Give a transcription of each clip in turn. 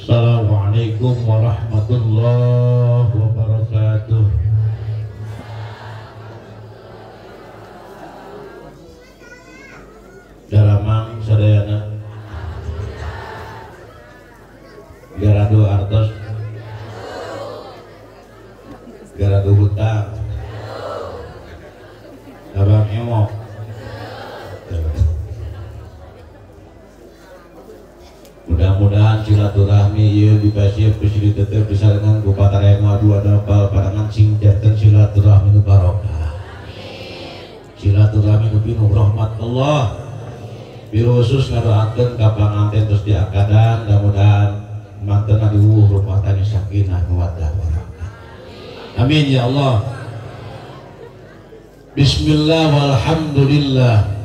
Assalamualaikum warahmatullahi wabarakatuh. Daramang sadayana garadu artos, garadu hutang, abang emok. Mudah-mudahan silaturahmi ieu dipasieun ku tetep disarengan ku patarema dua dampal parangan sing janten silaturahmi nu barokah. Silaturahmi nu pinuh rahmat Allah. Bil khusus ngadoakeun ka panganten terus diakadan, mudah-mudahan mantena diwuh rumah tangga sakinah mawaddah warahmah. Amin ya Allah. Bismillah walhamdulillah.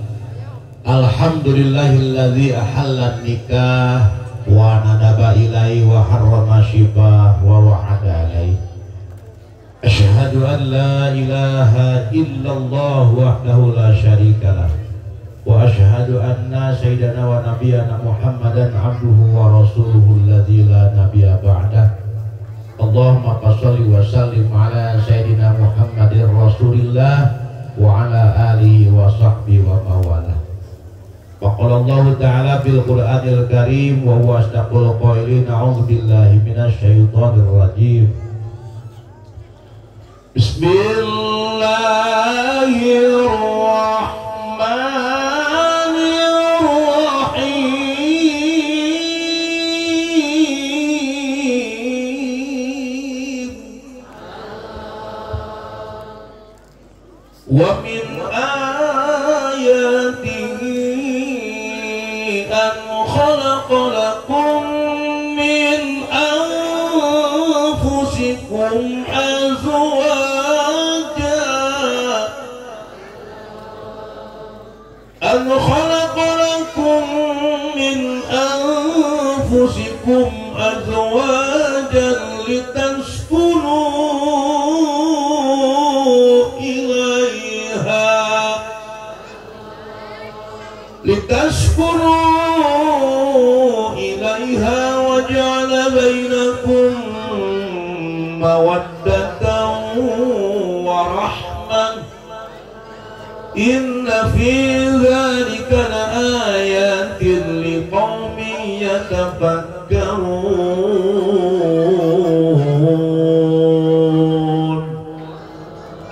Alhamdulillahilladzi ahalla nikah wa nadaba ilaihi wa harrama syibah wa wa'ada alaihi. Asyhadu an la ilaha illallah wahdahu la syarikalah wa asyhadu anna sayyidana wa nabiyyana Muhammadan abduhu wa rasuluhu alladzi la nabiyya ba'dah. Allahumma shalli wa sallim ala sayyidina Muhammadin rasulillah wa ala alihi wa sahbihi wa mawalah. Waqala Allah ta'ala fil Qur'anil Karim wa huwa asdaqul qailin. A'udzu billahi minasyaitonir rajim. Bismillahirrahmanirrahim. Wa min ayatihi أن خلق لكم من أنفسكم أزواجا أن خلق لكم من أنفسكم أزواجا لتسكنوا إليها لتسكنوا إليها وجعل بينكم مودة ورحمة إن في ذلك لآيات لقوم يتفكرون.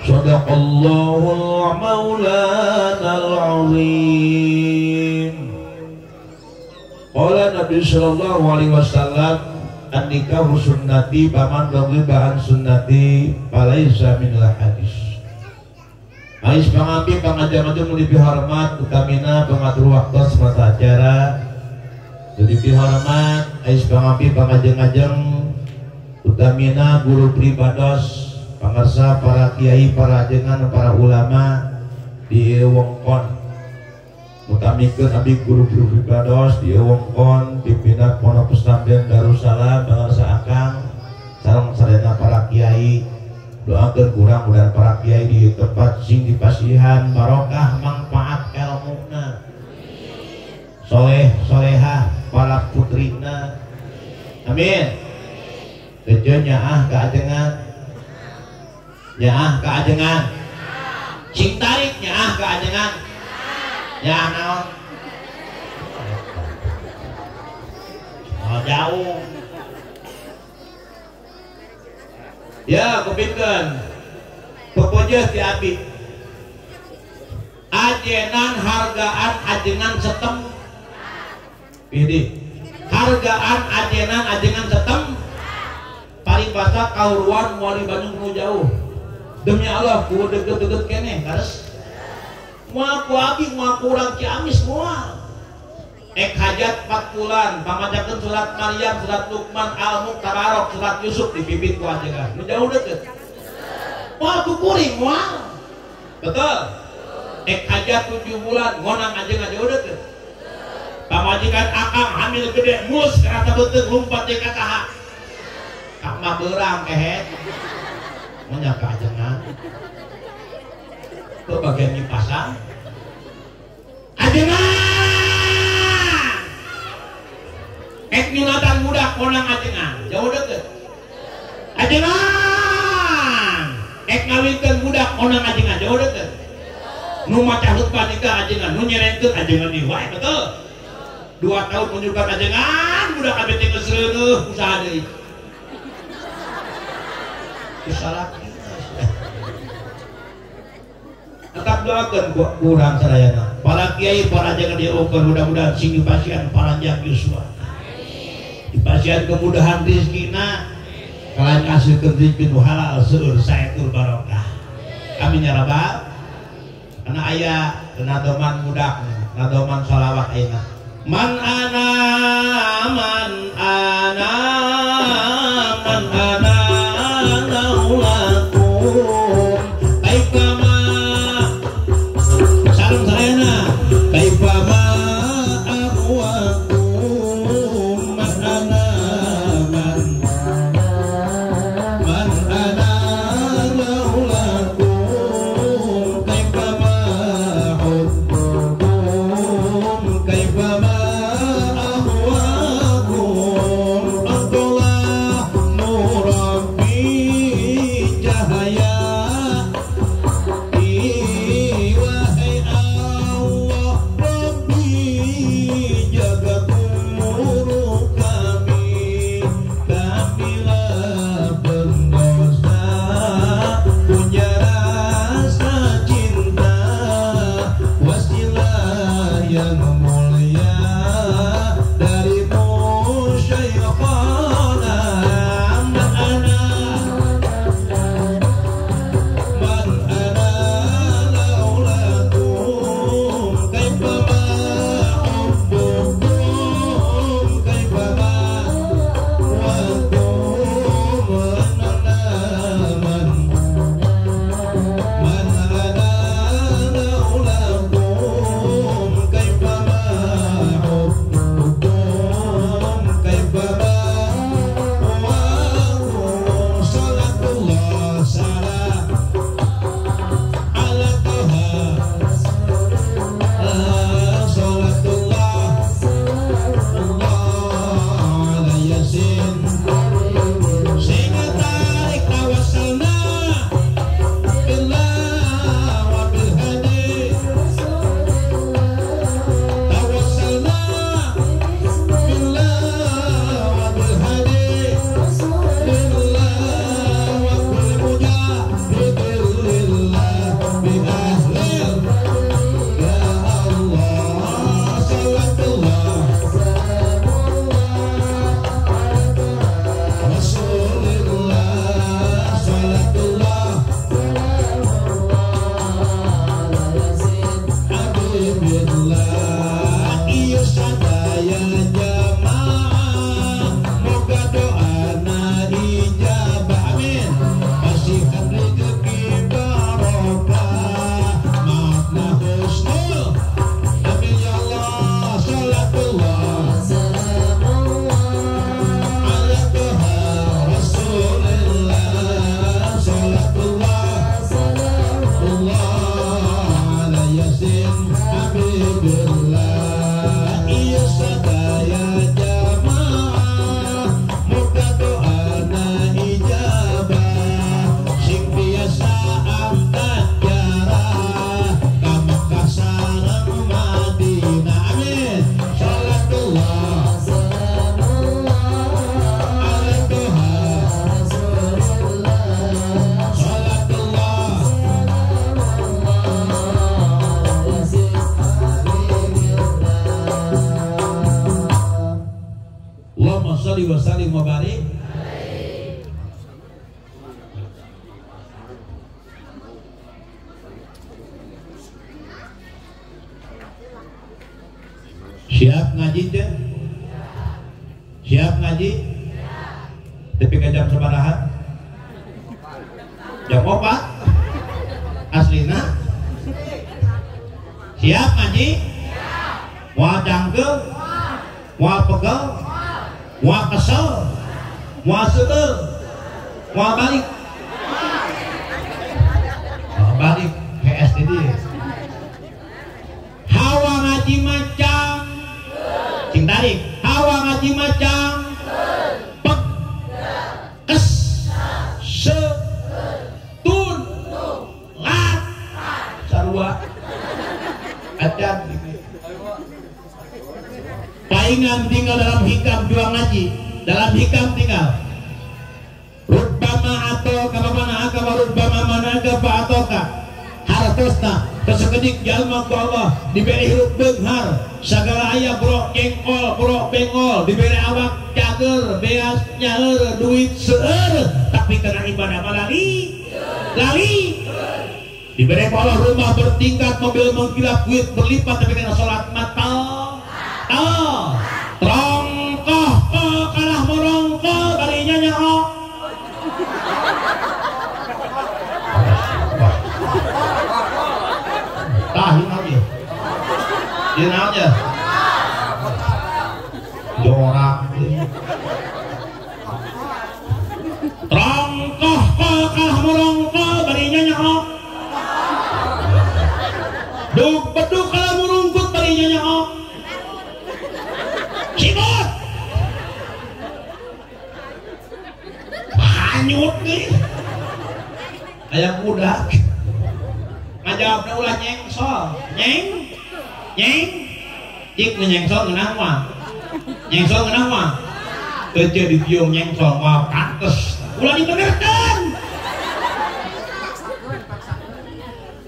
صدق الله المولانا العظيم. Qala Nabi sallallahu alaihi wasallam, an-nikahu sunnati faman raghiba an sunnati falaisa minal hadis. Ais pangambi pangajar-ajar lebih hormat utamina pengatur waktu semata acara lebih hormat ais pangambi pangajeng-ajeng utamina guru pribados pangarsa para kiai, para ajengan, para ulama di wongkon utamikeun abdi guru pribados di wongkon pimpinan Pondok Pesantren Darussalam pangarsa akang sareng sadayana para kiai. Doakeun kurang mudah para kiai di tempat sing dipasihan barokah manfaat elmuna, soleh solehah para putrina. Amin. Kejo nyaah ka ajengan, nyaah ka ajengan, sing tarik nyaah ka ajengan, nyaah naon? Oh, jauh. Ya, kupingkeun. Pepojeus ti abi. Ajenan hargaan ajengan setem. Pilih. Hargaan ajenan ajengan setem. Paribasa kauruan moal di Bandung nu jauh. Demi Allah ku deukeut-deukeut keneh kares. Moal ku abi moal ku urang Ciamis moal. Ek hajat 4 bulan, pamajakeun surat Maryam, surat Luqman, Al-Mulk, Tabarok, surat Yusuf dipipit ku ajengan. Nu jauh deukeut. Moal ku kuring moal. Betul. Ek hajat 7 bulan, ngonang ajengan jauh deukeut. Pamajikan akang hamil gede, mus karasa beuteung lumpat deui ka saha. Kak mah beurang kehet. Moal nyaka ajengan. Ke bagian nyipasan. Ajengan. Ek nyunatan budak konang ajengan jauh deket ajengan. Ek ngawinkeun budak konang ajengan jauh deket. Nu maca khutbah nikah ajengan, nu nyerengkeun ajengan deui wae betul. 2 tahun menyukat ajengan budak kabeh teh geus reuneuh usaha deui. Salah. Tetap doakan kurang sadayana. Para kiai, para jangan diukur, mudah-mudahan sing dipasihan paranjang yuswa. Dipasihan kemudahan rezekina, kalian kasihkeun rezeki nu halal seueur saetur barokah. Amin ya rabbal. Karena aya nadoman budak, nadoman sholawat ayeuna. Man ana man ana man ana laulakum kaifama sareng sarena kaifama ahwakum man ana man man ana laulakum kaifama hubbukum kaifama ahwakum Abdullah nurabbi cahaya wahai Allah Rabbi jaga guru kami, kamilah pendosa punya rasa cinta wasilah yang mulia darimu syekhana. Man ana man ana laulakum kaifama hubbukum kaifama wakum man man man ana laulakum kaifama hubbukum kaifama wakum salatullah salam ala toha salatullah Allah ala yasin sehingga tarik tawassalna billah wa bil hadi tawassalna billah wa bil hadi lillah wa kulli mujahidin lillah bi ahlil ya Allah salatullah Rasulillah salatullah Habibillah ieu sadaya jamaah moga doana ijabah amin pasihan rezeki barokah maafna husnul amin ya Allah salatullah ala toha Rasulillah salatullah Allah ala yasin habibillah ieu sadaya jamaah moga doana ijabah sing biasa angkat jarah ka Mekah sareng Madinah amin salatullah ala toha salatullah Allahumma sholli wa sallim wa barik. Siap ngaji teh? Siap ngaji? Tapi ke jam sabaraha? Jam 4? Aslina? Siap ngaji? Moal cangkeul? Moal pegel? Moal kesel? Moal seueur? Moal balik? Moal balik PS di dieu. Hawa ngaji macam cing tarik. Hawa atawa ngaji macam pek kes se tun lat sarua acan paingan tinggal dalam hikam juang ngaji dalam hikam tinggal rubbama atau kamamana akama rubbama managa fa atoka hartosna kesekedik jalma ku Allah diberi hirup beunghar sagala aya bro jengkol bro bengol diberi awak cager beas nyaeur duit seueur tapi kena ibadah mah lali lali diberi Allah rumah bertingkat mobil mengkilap duit berlipat tapi kena sholat matal tal trongkoh kalah morongkoh barinya nyaho. Tah ieu naon ieu? Ieu naon ieu? Jorak. Trongkoh kalah morongkoh barinya nyaho. Duk beduk kalah murungkut barinya nyaho. Cibot. Hanyut nih. Aya budak. Ngajawabna ulah nyengsol. Nyeng? Nyeng? Cik nu nyengsol ngeunah mah. Nyengsol ngeunah mah. Teu ditiung nyengsol mah pantes. Ulah dibenerkeun.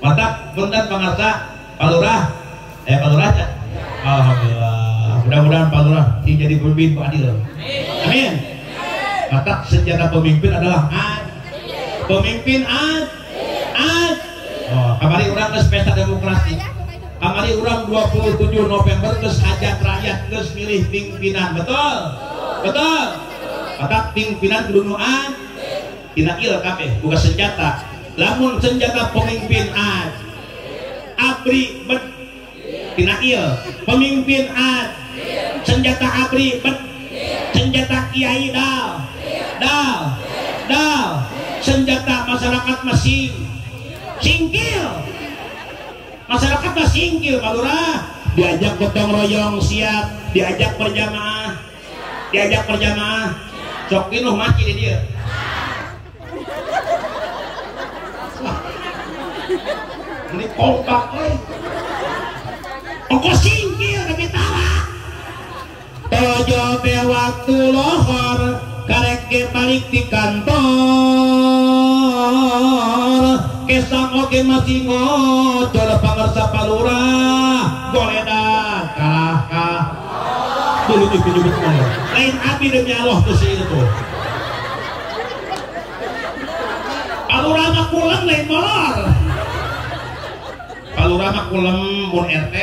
Matak punten pangarsa Pak Lurah. Pak Lurah nya? Alhamdulillah. Mudah-mudahan Pak Lurah jadi pemimpin adil. Amin. Matak senjata pemimpin adalah ad. Pemimpin ad. Ad. Oh, kamari urang geus pesta demokrasi. Kamari urang 27 November geus hajat rakyat geus milih pimpinan, betul? Betul. Matak pimpinan kudu nu ad. Tina il kabeh bukan senjata. Lamun senjata pemimpin ad. Abri bet tina il. Pemimpin ad. Senjata abri bet. Senjata kiai dal. Dal. Dal. Senjata masyarakat masing singkil. Masyarakat mah singkil Pak Lurah. Diajak gotong royong siap, diajak berjamaah. Diajak berjamaah. Sok kinuh mati di dia. Wah. Ini kompak euy. Ongkos singkil tapi tara. Tojo be waktu lohor karek ge balik di kantor. Kesang oge masih ngocor pangarsa Pak Lurah goledan kalah kalah dulu itu nyebut lain api demi Allah tuh si itu Pak Lurah mah kulem lain molor Pak Lurah mah kulem mun RT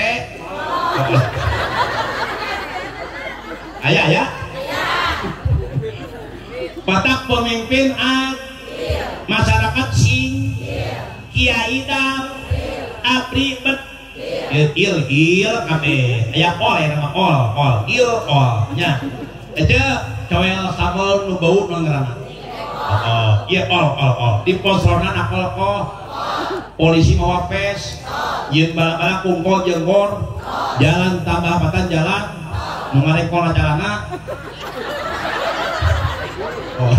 aya aya batak pemimpin ad masyarakat sing kiai dam abri bet il il kabeh aya ol ya nama ol ol il ol nya aja coel sabel nu bau nu ngaranna oh ieu ol ol ol di posorna akol ko polisi mawa pes yeun bala-bala kungkol jeung gor jalan tambah patan jalan nu ngarekol jalana oh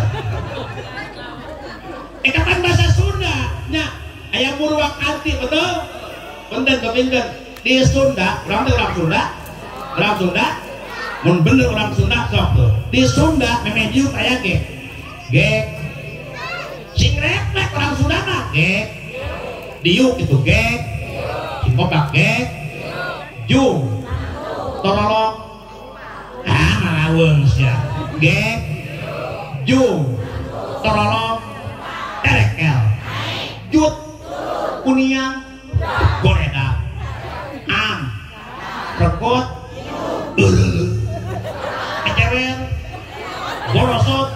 eta kan bahasa Sunda nya aya Purwakanti betul? Punten kepinten di Sunda, urang teh urang Sunda. Urang Sunda. Mun bener urang Sunda sok tuh. Di Sunda memeh diuk aya ge. Ge. Sing reflek urang Sunda mah ge. Diuk itu ge. Sing kopak ge. Jung. Torolok. Ah ngalaweung sia. Ge. Jung. Torolok. Terekel. Jut. Kuniang goledan am rekot ecewer borosot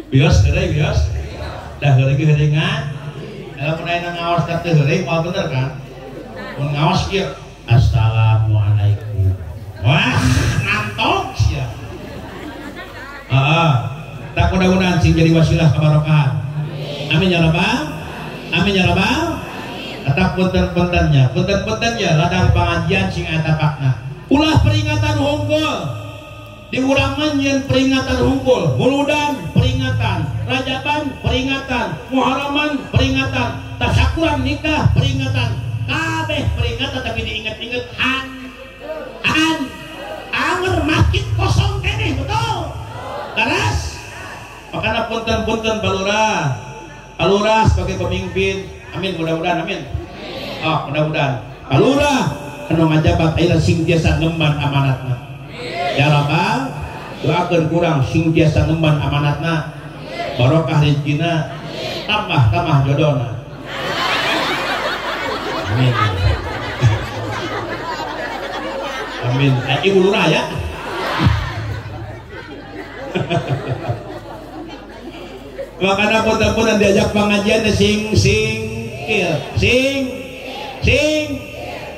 bios heureuy bios dah heureuy ge heureungan lamun aya ngaos teh heureuy moal bener kan mun ngaos kieu assalamualaikum wah ngantok sia. Heeh. Tak mudah-mudahan sing jadi wasilah kebarokahan. Amin ya rabbal. Amin ya rabbal. Atap punten-puntennya, punten-puntennya ladang pengajian sing eta pakna. Ulah peringatan hungkul. Di urang mah nyeun peringatan hungkul, muludan peringatan, rajaban peringatan, muharraman peringatan, tasyakuran nikah peringatan. Kabeh peringatan tapi diinget-inget an an anger masjid kosong keneh betul. Laras. Makana punten-punten balurah. Balurah sebagai pemimpin, amin mudah-mudahan amin. Oh, mudah-mudahan. Balurah anu ngajabat ayeuna sing tiasa ngemban amanatna. Ya Rabbal, doakeun kurang sing tiasa ngemban amanatna. Barokah rezekina, tambah-tambah jodona. Amin. Amin. Ibu lurah ya. Makanya punten-punten diajak pengajian sing sing sing sing.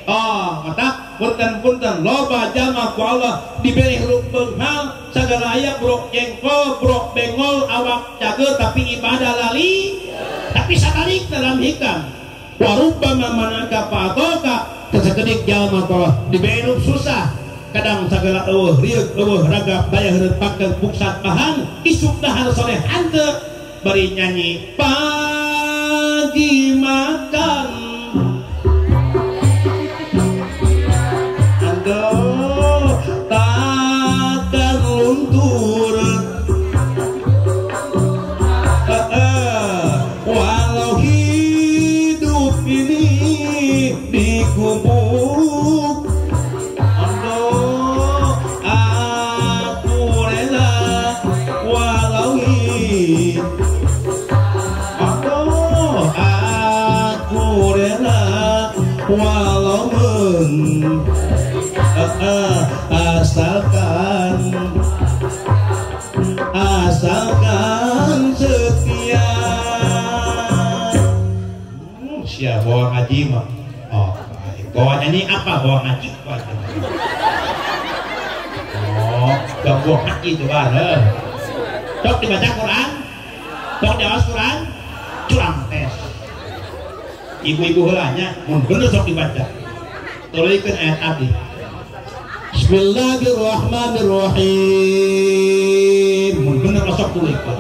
Oh, mata punten-punten loba jalma ku Allah diberi beunghal sagala aya brok jengkol, brok bengol, awak cager tapi ibadah lali. Tapi sabalik dalam hikam. Wa rubbama manaka fa'ataka tesekedik jalma ku Allah diberi susah. Kadang sagala eueuh rieuk eueuh ragap daya heureut pakeun buksat bahan isuk dahar soleh hanteu bari nyanyi pagi makan aduh takkan luntur walau hidup ini dikubur aduh aku rela walau hidup aku rela walau asalkan asalkan setia. Siap bawa ngaji mah. Oh, bawa nyanyi apa bawa ngaji? Oh, bawa ngaji coba. Sok dibaca Quran, sok diawas Quran, curang tes. Ibu-ibu heula nya mun bener sok dibaca. Tuluykeun ayat abdi. Bismillahirrahmanirrahim. Mun bener sok tuluykeun.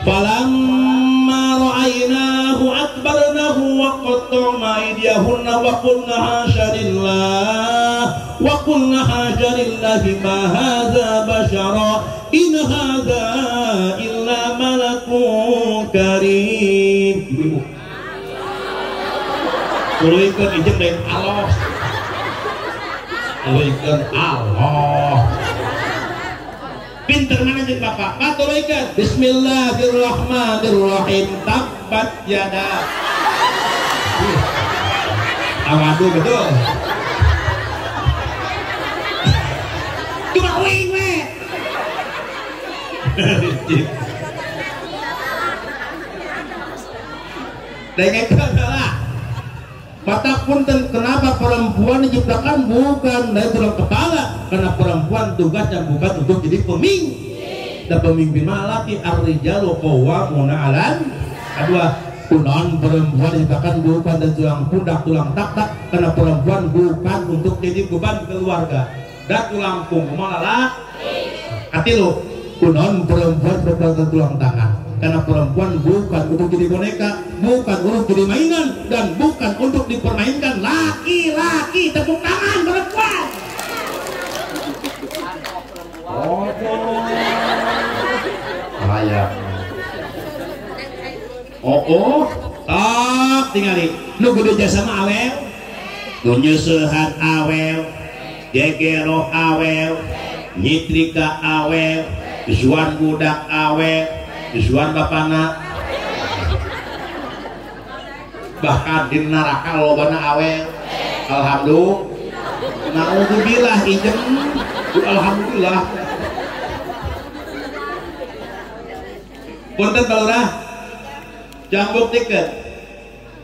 Falamma ra'aynahu akbarnahu wa qatta'na aydiyahunna wa qulna hasya lillah wa qulna hasya lillahi ma hadza basyara in hadza illa malakun karim. Ibu-ibu tuluykeun ijem deui Allah. Tuluykeun Allah. Pinter mana jeung bapak? Pak tuluykeun. Bismillahirrahmanirrahim. Tabbat yada. Awadu betul. Cuma wing we. Dengekeun heula. Mata punten kenapa perempuan diciptakan bukan dari tulang kepala, karena perempuan tugasnya bukan untuk jadi pemimpin. Dan pemimpin mah laki ar-rijalu qawwamuna 'alan. Kedua, kunaon perempuan diciptakan bukan dari tulang pundak, tulang tak-tak, karena perempuan bukan untuk jadi beban keluarga. Dan tulang punggung mah lalaki. Katilu, kunaon perempuan bukan dari tulang tangan. Karena perempuan bukan untuk jadi boneka, bukan untuk jadi mainan, dan bukan untuk dipermainkan. Laki-laki tepuk tangan perempuan. Oh, layak. Oh, oh, tak tinggali. Nu gede jasa mah awel, nu nyeusehan awel, gegero awel, nyitrika awel, bisuan budak awel. Bisuan bapana, bahkan di neraka lobana awel. Alhamdulillah, naudzubillah ijem, alhamdulillah. Punten balurah, jambuk tiket.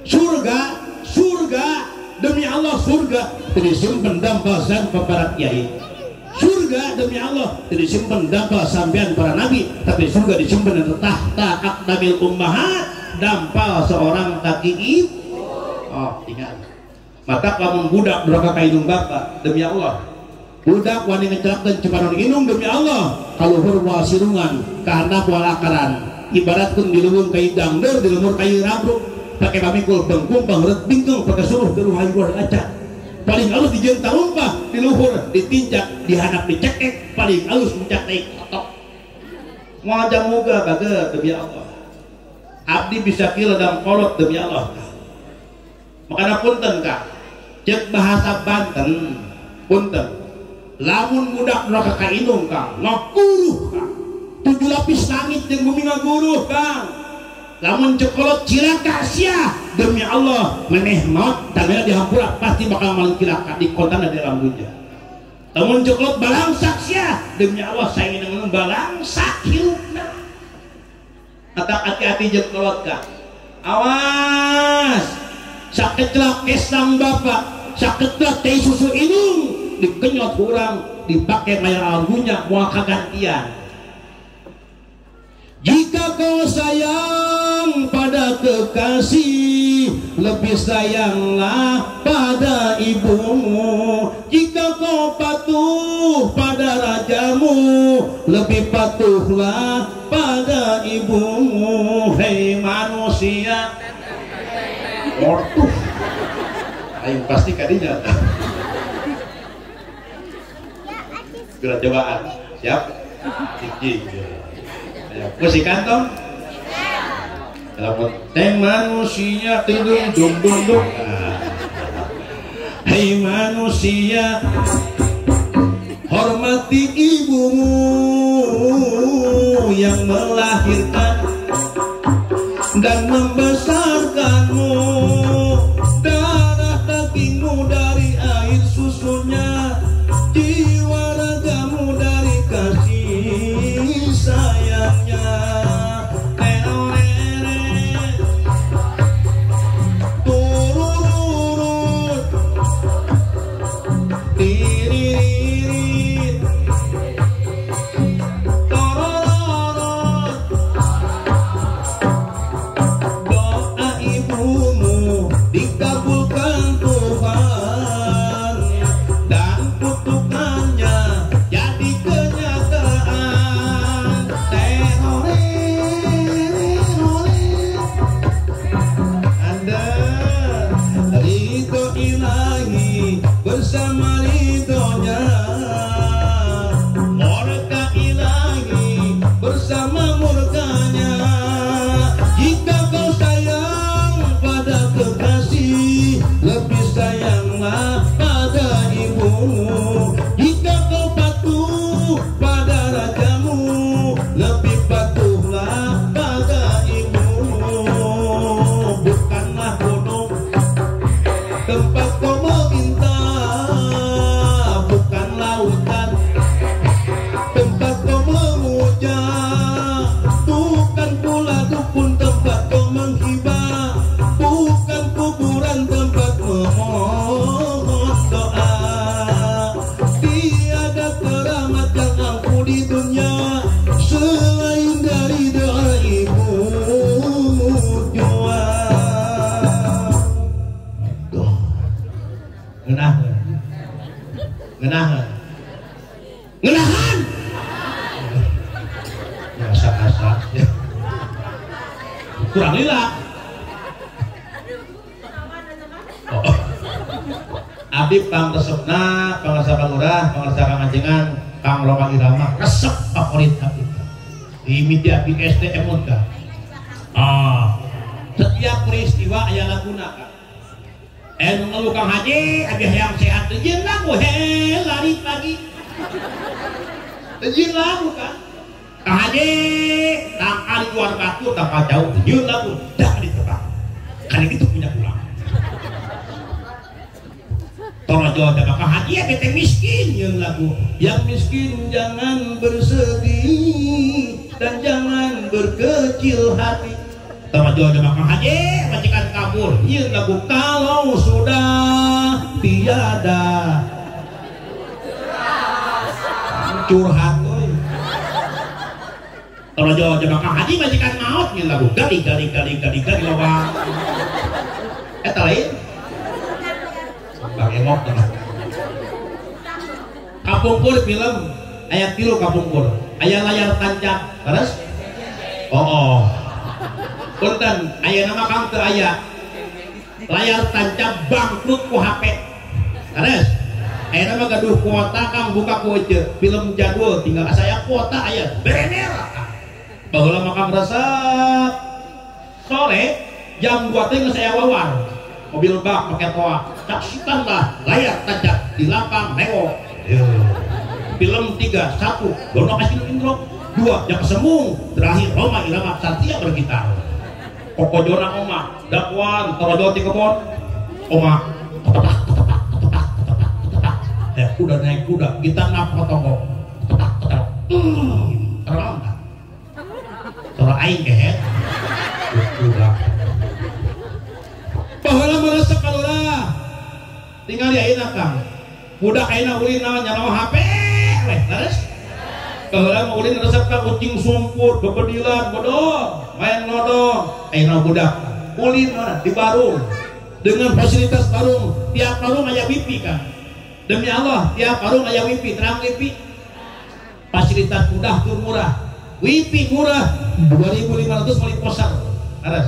Surga, surga, demi Allah surga disimpen dampal sampai para kiai. Surga demi Allah tidak disimpan dampal sampean para nabi, tapi surga disimpan di tahta akdamil ummahat. Dampal seorang kaki ibu. Oh, ingat. Mata lamun budak durhaka ka indung bapa demi Allah. Budak wani ngecelakeun cipanon indung demi Allah, kaluhur moal sirungan, ka handap moal akaran. Ibaratkeun di luhur kayu dangdeur, di luhur kayu rabruk, pake pamikul bengkung pangret bingkung, pake suruh geluh hayu aca. Paling alus dijieun tarumpah, di luhur ditincak, dihandap dicekek, paling alus mencak tai kotok. Moal jamuga bager demi Allah. Abdi bisa kieu ledang kolot demi Allah. Makana punten Kak. Cek bahasa Banten, punten. Lamun budak durhaka ka indung Kang, ngaguruh Kang. 7 lapis langit jeung bumi ngaguruh Kang. Lamun cekolot cilaka sia demi Allah meneh maot tangga dihampura pasti bakal maling cilaka di kotana di alam dunia. Lamun cekolot balangsak sia demi Allah saing dengan balangsak hirupna. Atak hati-hati jeung kolot Kang. Awas sakecelak kesang bapak, sakecelak teh susu indung dikenyot kurang dipakai mayar alam dunya moal kagantian. Jika kau sayang pada kekasih, lebih sayanglah pada ibumu. Jika kau patuh pada rajamu, lebih patuhlah pada ibumu. Hei manusia, ortuh, ayo pasti kadinya. Segera cobaan, siap? Tinggi. Ayo, musikan dong. Teng manusia, tidung dung dung dung. Hei manusia, hormati ibumu yang melahirkan dan membesarkanmu. Darah dagingmu dari air susunya, jiwa ragamu dari kasih sayangnya. Turururut, tiririt, torororot. Doa ibumu dikabulkan Tuhan, dan kutukannya jadi kenyataan. Anda ridho ilahi bersama ridhonya, murka ilahi bersama murkanya. Jika kau sayang pada kekasih, lebih sayanglah pada ibumu. Jika kau patuh pada rajamu, lebih patuhlah pada ibumu. Bukanlah gunung tempat kau meminta, bukan lautan tempat kau memuja, bukan pula dukun tempat kau menghibah, bukan kuburan tempat memohon doa. Tiada keramat yang ampuh di dunia selain dari doa ibumu jua. Aduh, ngeunah, ngeunah, ngeunahan. Ya asa-asa kurang lila. Oh. Abdi pangresepna, pangresa Kang Lurah, pangresa Kang Ajengan, Kang Roma Irama, resep favorit abdi. Di media abdi STM ka. Ah, setiap peristiwa aya laguna Kang. Nu ngeluh Kang Haji, abdi hayang sehat teu jeung lagu he lari pagi. Teu jeung lagu Kang. Kang Haji, tangkal luar batu tangkal jauh teu jeung lagu dah ditebak. Kan itu punya pulang. Torojo Kang Haji ya bete miskin yang lagu. Yang miskin jangan bersedih dan jangan berkecil hati. Torojo Kang Haji majikan kabur yang lagu kalau sudah tiada curhat. Torojo jama Kang Haji majikan maot nyen lagu gali gali gali gali gali lobang. Eta lain. Bang Emok tah. Kapungkur film aya 3 kapungkur. Aya layar tancap, terus? Oh. Punten, aya nama Kang teu aya. Layar tancap bangkrut ku HP. Terus? Aya nama gaduh kuota Kang buka ku ece. Film jadul tinggal asa aya kuota aya berener. Baheula mah Kang resep. Sore jam 2 teh geus aya wawar. Mobil bak pakai toa. Saksikan lah layar tancap di lapang Lewo. Film 3, 1 Dono Kasino Indro, 2 Jaka Semung, terakhir Rhoma Irama Satria bergitar. Kokojona oma, dakwan Torojo ti kebon, oma ketepak ketepak ketepak ketepak ketepak. Kuda naik kuda, kita ngap potongok, ketepak ketepak. Terang tak? Suara aing kehet. Kuda. Baheula meresep kalurah. Tinggal di ayeuna Kang. Budak ayeuna ulin naon nyalawa HP weh, terus? Baheula mah ulin resep ka kucing sumput, bebedilan, bodong, main lodong. Ayeuna budak ulin mana di barung. Dengan fasilitas barung, tiap barung aya wifi Kang. Demi Allah, tiap barung aya wifi, terang wifi. Fasilitas mudah tur murah. Wifi murah 2.500 meuli poser. Terus.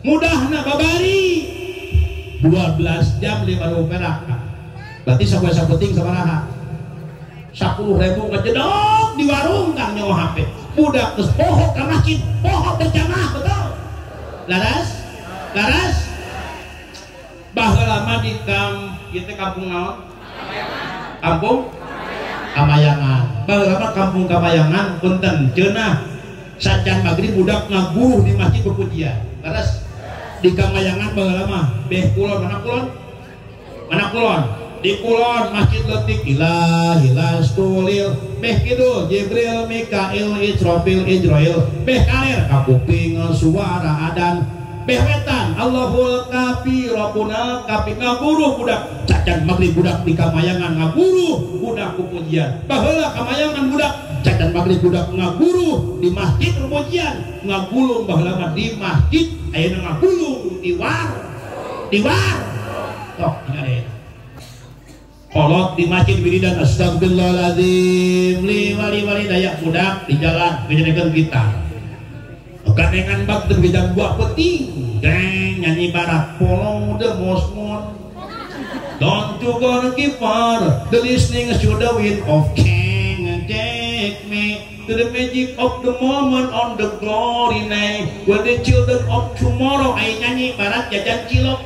Mudahna babari 12 jam 5.000 perak. Berarti sapoe sapenting sabaraha? 10.000 ngejedok di warung Kang nyawa HP. Budak geus poho ka masjid, poho berjamaah, betul. Laras? Laras? Baheula mah di ieu teh kampung naon? Kampung Kamayangan. Baheula mah kampung Kamayangan punten ceunah sacan magrib budak ngaguruh di masjid berpujian. Laras? Di Kamayangan baheula mah beh kulon, mana kulon? Mana kulon? Di kulon masjid letik ilahi lastulil beh kidul Jibril Mikail Israfil Ijrail beh kaler kapuping suara adan beh wetan Allahul kafi Rabbuna kafi ngaburuh budak cacan magrib budak di Kamayangan ngaburuh budak pujian. Baheula Kamayangan budak cacan magrib budak ngaburuh di masjid pujian ngagulung baheula mah di masjid ayeuna ngagulung di war tok tinggal kolot di masjid wiridan astagfirullahaladzim li wali wali dayak budak di jalan kejenekan kita gandengan bak teu jam 2 peuting geng nyanyi barat follow the mosmon don't you gonna keep far the listening to the wind of king take me to the magic of the moment on the glory night where the children of tomorrow ayo nyanyi barat jajan cilok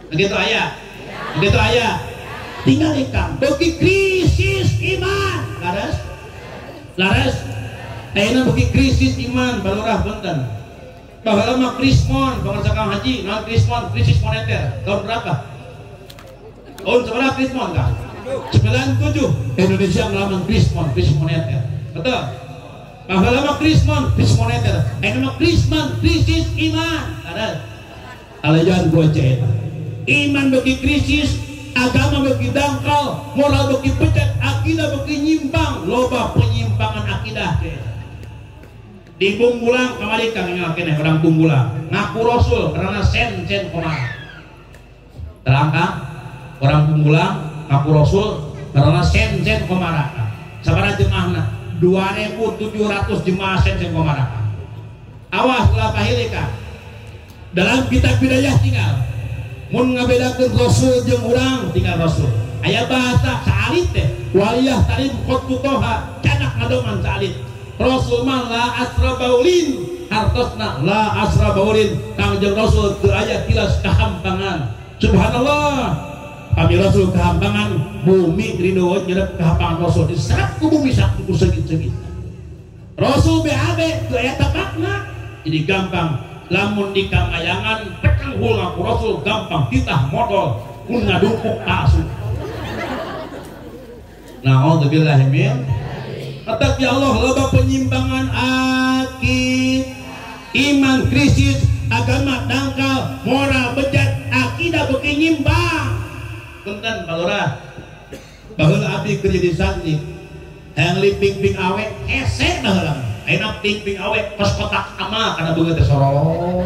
begitu ayah. Begitu ayah. Tinggal ikan bagi krisis iman. Laras? Laras? Ayeuna bagi krisis iman balurah punten. Baheula mah krismon, pangarsa Kang Haji, naon krismon, krisis moneter. Tahun berapa? Tahun sabaraha krismon kah? 97 Indonesia ngalaman krismon, krisis moneter. Betul? Baheula mah krismon, krisis moneter. Ayeuna mah krismon, krisis iman. Laras? Alajan gua eta. Iman bagi krisis, agama bagi dangkal, moral bagi pecat, akidah bagi nyimpang, loba penyimpangan akidah. Di Bungbulang kamari Kang nyawa orang Bungbulang ngaku rasul karena sen sen komara. Terang Kang? Orang Bungbulang ngaku rasul karena sen sen komara. Sabaraha jemaahna? 2.700 jemaah sen sen komara. Awas ulah pahili Kang. Dalam kitab Bidayah tinggal mun ngabedakeun rasul jeung urang tinggal rasul. Aya bahasa saalit teh waliyah talim qattu toha canak ngadoman saalit. Rasul mah la asra baulin hartosna la asra baulin Kangjeng Rasul teu aya tilas kahampangan. Subhanallah. Kami Rasul kahampangan bumi ridho nyerep kahampangan Rasul diserap ku bumi sakuku seungit-seungit. Rasul BAB teu aya tapakna. Jadi gampang lamun di Kamayangan pekang hul ngaku Rasul gampang titah modal kun ngadukuk asu. Na'udzubillahi min. Tetap ya Allah loba penyimpangan akid, iman krisis, agama dangkal, moral bejat, akidah beuki nyimpang. Punten Pak Lurah. Baheula abdi keur jadi santri, hayang liping-ping awe hese baheula. Ayeuna ping-ping awe kos kotak amal kana beungeut teh sorot.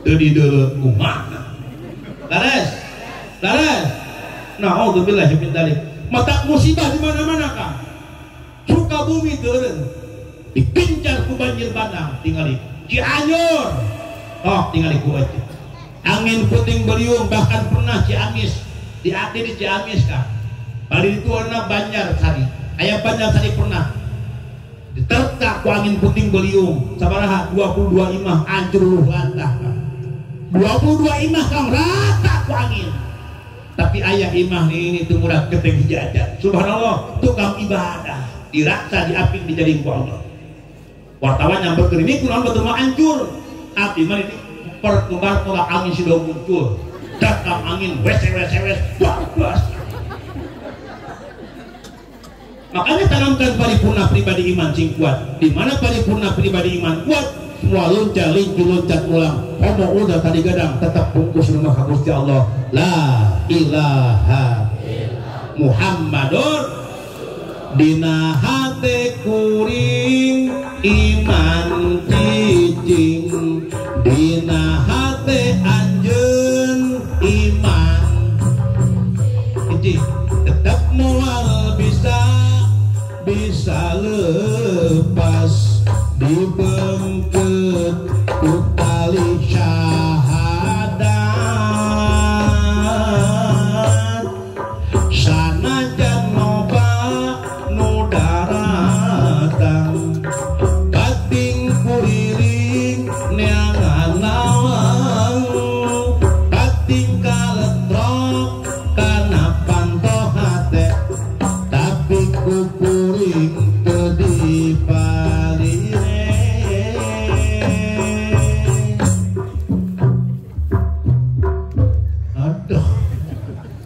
Teu dideuleu kumaha. Laras. Laras. Naudzubillah min dzalik. Mata musibah di mana-mana Kang. Sukabumi teureun. Digencar ku banjir bandang tingali. Cianjur. Oh, tingali ku aja. Angin puting beliung bahkan pernah Ciamis. Di di Ciamis Kang. Bali itu warna Banjarsari. Aya Banjarsari pernah diterka ku angin puting beliung. Sabaraha 22 imah hancur luluh lantah Kang. 22 imah Kang rata ku angin. Tapi ayah imah ini itu murah keteng hiji aja. Subhanallah, tukang ibadah diraksa diaping dijadiin ku Allah. Wartawan nyamperkeun ini kunaon batur mah hancur. Api mah ini perkembar tolak angin sudah muncul. Datang angin wes wes wes wah. Makanya tanamkan paripurna pribadi iman sing kuat. Di mana paripurna pribadi iman kuat, semua loncat lincu loncat ulang. Homo udah tadi gadang tetap bungkus rumah Gusti Allah. La ilaha Muhammadur dina hate kuring iman cicing dina hate anjeun iman cicing tetap moal bisa bisa lepas dibengket ku tali syahadat sanajan loba nu daratang kating kuriling neangan lawang kating kaletrok kana panto hate tapi ku kuring teu dipalire. Aduh,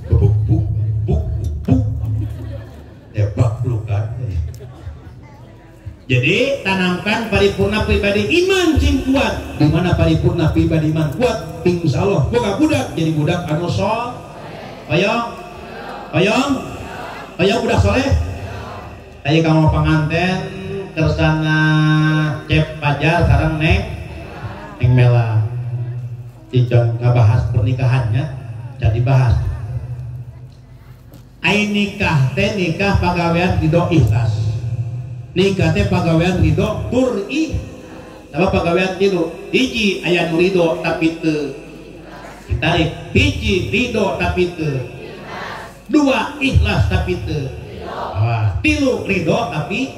buk buk buk buk, tebak pelukan. Jadi tanamkan paripurna pribadi iman sing kuat. Di mana paripurna pribadi iman kuat, insya Allah boga budak jadi budak anu soleh. Hoyong, hoyong, hoyong budak soleh. Ayo kamu penganten kersana Cep Pajar sareng Neng Neng Mela. Cijong ngabahas pernikahannya jadi bahas. Ai nikah teh nikah pagawean ridho ikhlas. Nikah teh pagawean ridho tur ih. Apa pagawean tilu? Hiji aya nu ridho tapi teu ditarik. Hiji ridho tapi teu. Dua ikhlas tapi teu. Tilu ridho tapi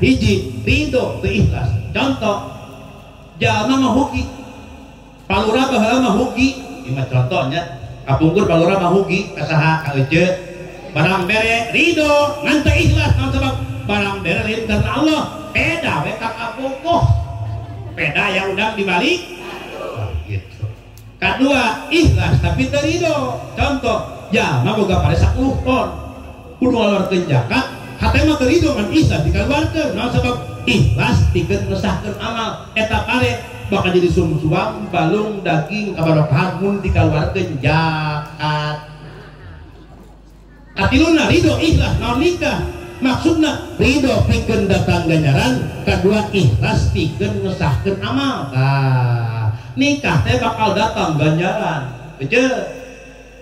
hiji ridho teu ikhlas. Contoh jalma mah hugi. Palura baheula mah hugi. Ieu mah contohnya. Kapungkur palura mah hugi ka saha ka ece. Barang bere ridho ngan teu ikhlas naon sabab barang bere lain karena Allah. Beda we ka kabogoh. Beda yang udang dibalik. Gitu. Kadua ikhlas tapi teu ridho. Contoh jalma boga pare 10 ton. Kudu ngaluarkeun zakat, hate mah teu ridho ngan ikhlas dikaluarkeun. Naon sabab ikhlas pikeun ngesahkeun amal. Eta pare bakal jadi sumsuang, balung, daging, kabarokahan mun dikaluarkeun zakat. Katiluna ridho ikhlas naon nikah. Maksudna ridho pikeun datang ganjaran, kadua ikhlas pikeun ngesahkeun amal. Tah, nikah teh bakal datang ganjaran. Beje.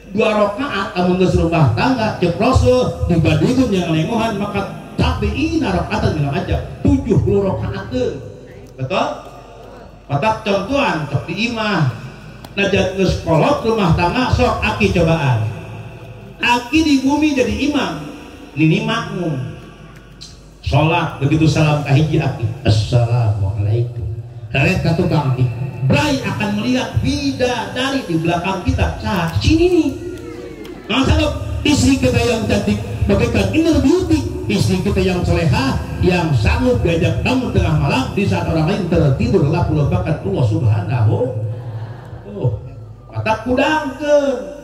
2 rakaat amun geus rumah tangga ceuk Rasul dibandingkeun yang lengohan maka tabiina rakaatan bilang aja 70 rakaateun. Betul? Matak contohan cek di imah. Najan geus kolot rumah tangga sok aki cobaan. Aki di bumi jadi imam, nini makmum. Salat begitu salam ka hiji aki. Assalamualaikum. Karet ka tukang aki. Bray akan melihat bidadari di belakang kita. Sah, sini nih. Nah, istri kita yang cantik bagaikan inner beauty, istri kita yang soleha, yang sanggup diajak bangun tengah malam di saat orang lain tertidur lelap melupakan Allah Subhanahu. Oh, mata kudangkeun.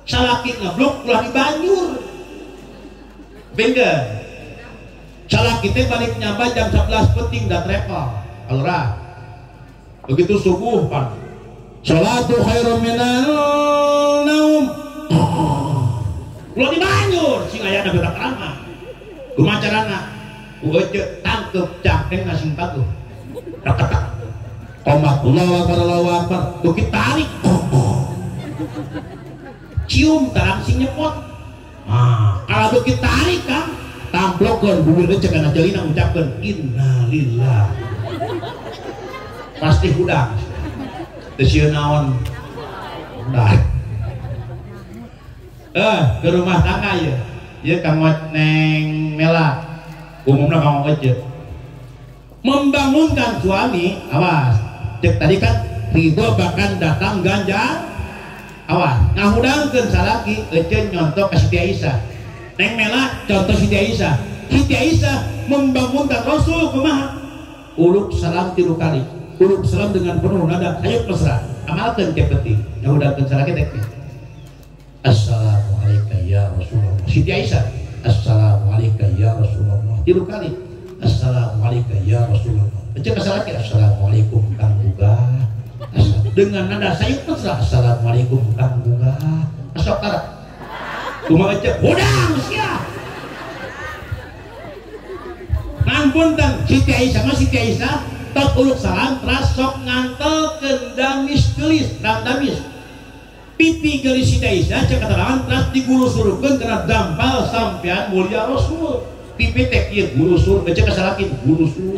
Salaki ngeblok ulah dibanjur. Beda. Salaki teh balik nyamba jam 11 penting dan travel. Alra. Begitu subuh pan. Salatu khairum minan naum. Ulah dibanjur sing aya da berak ramah. Kumaha carana? Ku ece tang Cangkep cangkeng ngasing paguh. Reketak. Komat Allahu Akbar Allahu Akbar. Beuki tarik. Cium tarang sing nyepot. Ah, kalau beuki tarik Kang, tamplokeun bubur teh cekana jelina ngucapkeun innalillah. Pasti hudang. Teu sieun naon. Hudang. Ke rumah tangga ya. Ieu Kang Neng Mela. Umumna Kang Ece. Membangunkan suami, awas. Cek tadi kan ridho bahkan datang ganjar. Awas, ngahudangkeun salaki Ece nyontoh ka Siti Aisyah. Neng Mela contoh Siti Aisyah. Siti Aisyah membangunkan Rasul kumaha? Uluk salam 3 kali. Uluk salam dengan penuh nada sayup mesra. Amalkeun tiap penting. Ngahudangkeun salaki teh. Assalamualaikum ya Rasulullah. Siti Aisyah, assalamualaikum ya Rasulullah. 3 kali. Assalamualaikum ya Rasulullah. Ece ka salaki assalamualaikum Kang Gugah. Dengan nada sayup mesra assalamualaikum Kang Gugah. Sok tara. Kumaha Ece hudang sia. Ngan punten Siti Aisyah mah Siti Aisyah tok uluk salam teras sok ngantelkeun damis geulis, damis. Pipi geulis Siti Aisyah cek keterangan teras digulusurkeun kana dampal sampean mulia Rasul. Pipi teh kieu gulusur, Ece ka salaki gulusur.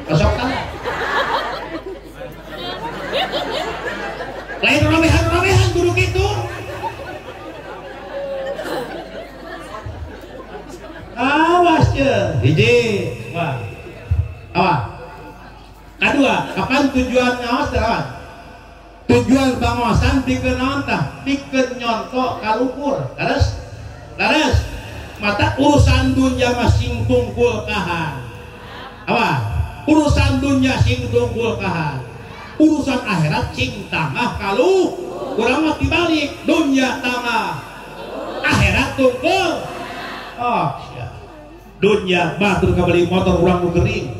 Sok tara. Lain ramehan-ramehan guru kitu. Awas je, hiji, wah, awas. Kedua, kapan tujuan ngawas teh awas? Tujuan pangawasan pikeun naon tah? Pikeun nyonto kaluhur. Leres? Leres. Mata urusan dunya mah sing tungkul kahan. Awas, urusan dunya sing tungkul kahan. Urusan akhirat sing tangah kaluh. Urang mah dibalik, dunya tangah, akhirat tungkul. Oh, ya. Dunya batur kabeli motor urang nu gering.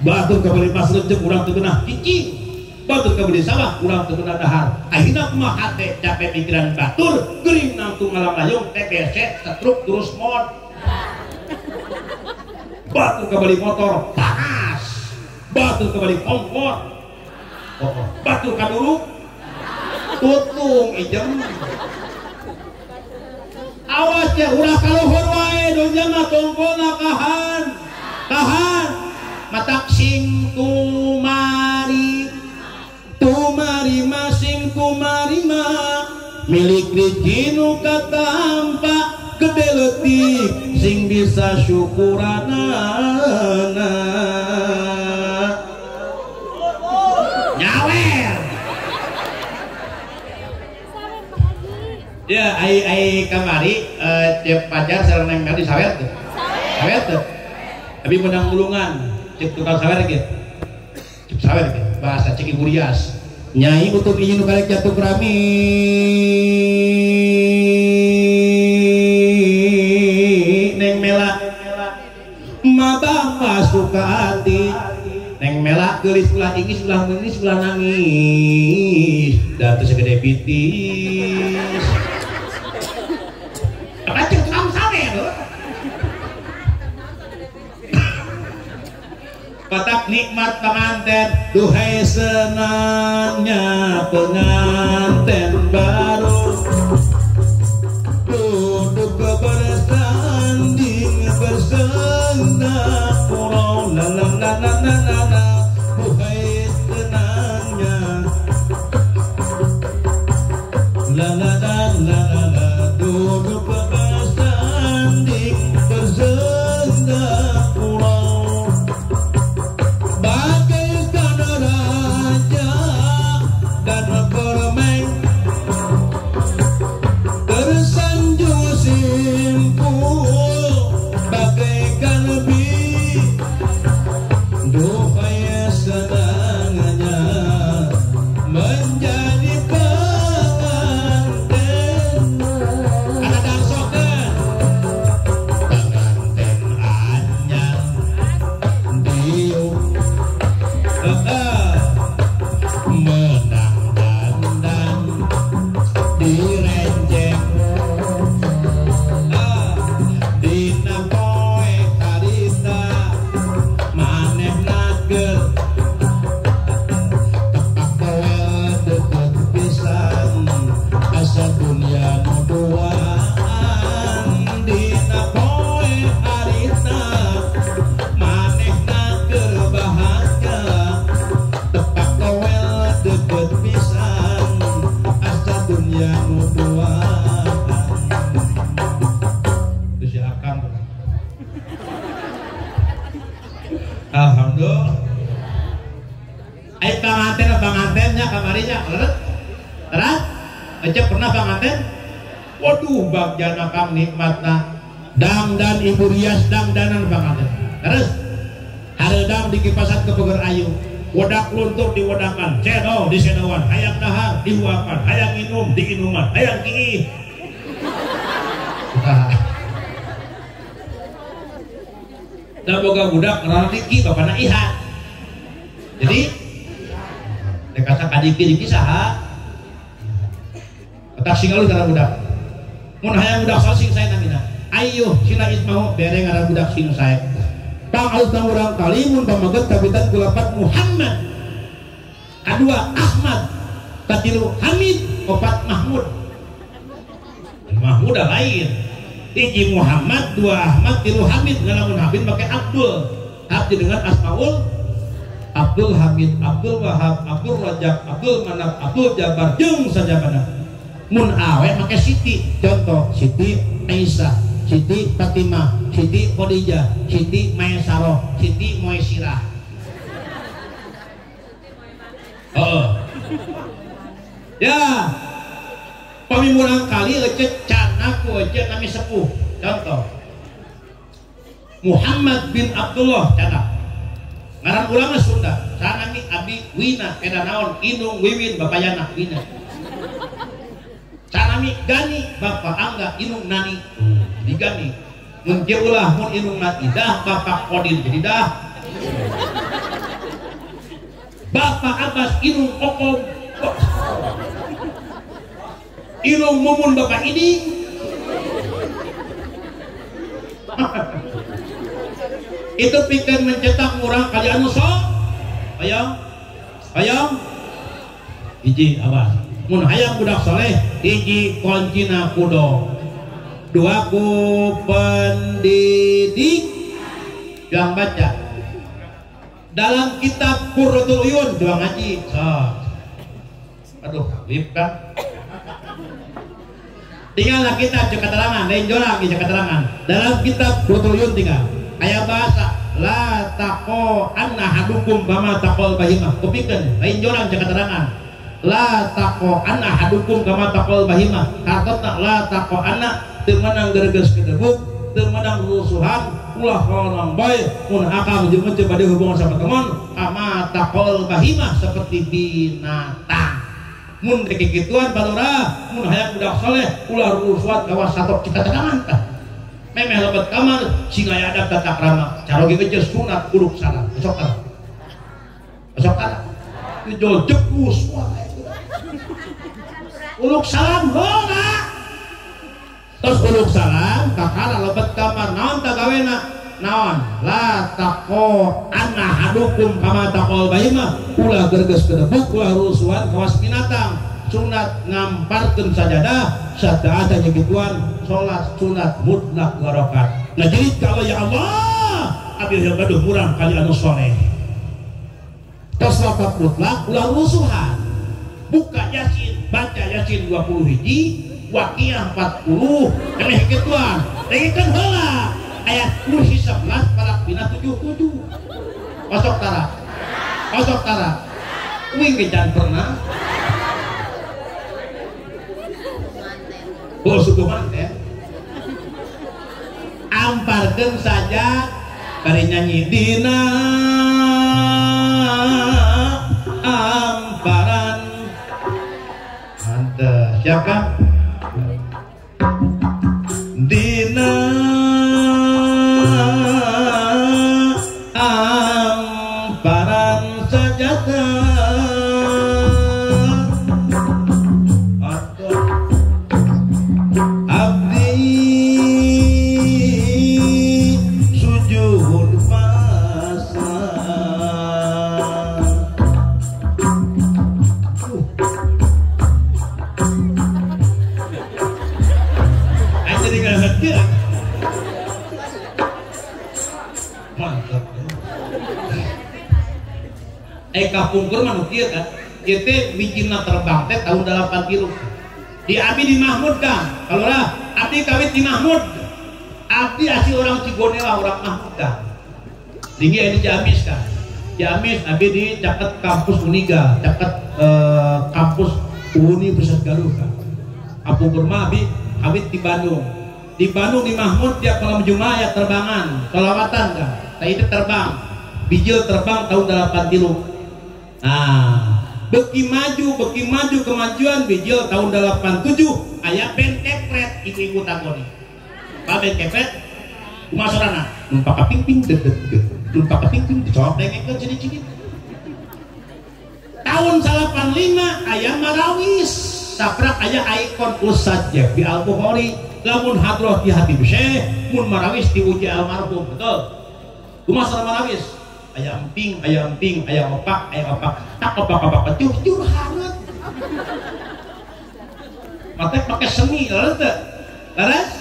Batur kabeli mas renceng urang teu geunah cicing. Batur kabeli sawah urang teu geunah dahar. Akhirna kumaha hate capek pikiran batur, gering nangtung ngalang-layung TBC setruk terus mod. Batur kabeli motor panas. Batur kabeli kompor. Oh, batur kaduruk tutung ijem. Awas ya ulah kaluhur wae dunya mah tungkulna kahan. Kahan matak sing tumari. Tumari ma sing tumari ma milik rijinu katampa gede leutik sing bisa syukuranana. Nyawer. Ya, ai kamari tiap pajar sareng Neng Mel di sawer teu. Sawer teu. Abi menang ulungan cek tukang sawer ge. Cek sawer ge bahasa cek Ibu Rias. Nyai utuh ieu nu karek jatuh rami Neng Mela. Mabah suka hati. Neng Mela geulis ulah ingis ulah meunis ulah nangis. Da teu segede pitis. Apa cek tukang sawer? Patak nikmat pengantin, duhai senangnya pengantin baru. Duduk bersanding bersenda gurau la la la la la la la, duhai senangnya la la la la la, duduk bersanding bersenda gurau. Bagaikan raja dan bermain tersanjung simpul bagaikan lebih duhai senangnya menjadi pengantin. kamarinya leres aja pernah panganten waduh bagjana kang nikmatna dangdan ibu rias dangdanan panganten terus hareudang dikipasan ke Bogor Ayu wadak luntur diwadakan cedo disedoan hayang dahar dihuapan hayang minum diinuman hayang kiih. Nah boga budak ngaranna Diki bapana Iha. Jadi rek kata ka Diki Diki saha? Ketak sing alus ngaran budak. Mun hayang budak sae sing sae namina. Ayuh sina ismahu bere ngaran budak sing sae. Pang alus na urang kali mun pamaget kabitan kulapat Muhammad. Kadua Ahmad, katilu Hamid, opat Mahmud. Mahmud lain. Hiji Muhammad, dua Ahmad, tilu Hamid. Ngalamun Hamid pakai Abdul. Abdi dengan Asmaul Abdul Hamid, Abdul Wahab, Abdul Rajab, Abdul Manaf, Abdul Jabar, jeung sajabana. Mun awe pakai Siti. Contoh Siti Aisyah, Siti Fatimah, Siti Khadijah, Siti Maisaroh, Siti Moesirah. Oh. Ya. Pami murang kali ece cana ku ece nami sepuh. Contoh Muhammad bin Abdullah cana. Ngaran ulama Sunda, sanami abi Wina eda naon indung Wiwin bapayana Wina. Sanami Gani bapak Angga indung Nani. Jadi Gani. Mun kieu ulah mun indung Idah bapak Kodir jadi dah. Bapak Abbas indung Okom. Ilung mumun bapak ini. Itu pikir mencetak murang kali anu so hayang hayang hiji awas mun hayang budak soleh hiji kuncina kudo dua ku pendidik jangan baca dalam kitab Qurratul Uyun doang ngaji so. Aduh lip kan tinggallah kitab cek keterangan, lain jorang cek keterangan. Dalam kitab Qurratul Uyun tinggal aya bahasa la taqo anna hadukum kama taqol bahimah. Kupikeun lain jorang cek keterangan. La taqo anna hadukum kama taqol bahimah. Hartosna la taqo anna teu meunang gerges kedebuk, teu meunang rusuhan, ulah kolong bae mun akang jeung teu bade hubungan sama teman kama taqol bahimah seperti binatang. Mun rek kikituan balura mun hayang budak soleh ulah rusuhan kawas satok cita cadangan tah memeh lebet kamar sing aya adab tata krama caroge geus sunat uluk salam besok tah besok tah jojek wae uluk salam heula terus uluk salam kakara lebet kamar naon tah gawena naon la taqo anna hadukum kama taqol bahimah ulah gerges kedebuk ulah rusuhan kawas binatang sunat ngamparkeun sajadah sadaata nyegituan salat sunat mutlak garokat. Nah jadi kalau ya Allah abdi yang gaduh murang kali anu soleh tos lapat mutlak ulah rusuhan buka yasin baca yasin 20 hiji waqiah 40 emeh gituan dengekeun heula ayat kursi 11 palak bina 77 kosok tara wing kejan pernah oh suku manten amparkeun saja bari nyanyi dina amparan mantep siapa dina amparan sajadah atau abdi sujud pasrah. Ayo jadi nggak mantap. Kapungkur mah nu kieu kan ieu teh bijina terbang teh tahun 8 kilo di abdi di Mahmud kan kalau lah abdi kawit di Mahmud abdi asli orang Cigonela orang Mahmud kan tinggi ini Ciamis kan Ciamis abi di caket kampus Uniga, caket kampus Universitas Galuh kan. Kapungkur mah abi kawit di Bandung. Di Bandung di Mahmud tiap malam Jumat ya terbangan, sholawatan kan. Nah itu terbang, bijil terbang tahun 83. Nah, beki maju kemajuan bijil tahun 87 aya band kepret ibu-ibu tagoni. Pak band kepret kumaha sorana? Numpak ka ping-ping dedet dedet. Numpak ka ping-ping dicok dengekeun ciri-ciri. Tahun 85 aya marawis, saprak aya ikon Ustaz Jeffy Al-Bukhari. Lamun hadroh di Habib Syekh, mun marawis diuji almarhum, betul. Kumaha sora marawis? Aya emping, aya emping, aya opak, aya opak. Tak opak-opak jujur hareut. Mate pakai seni, laras teu? Laras?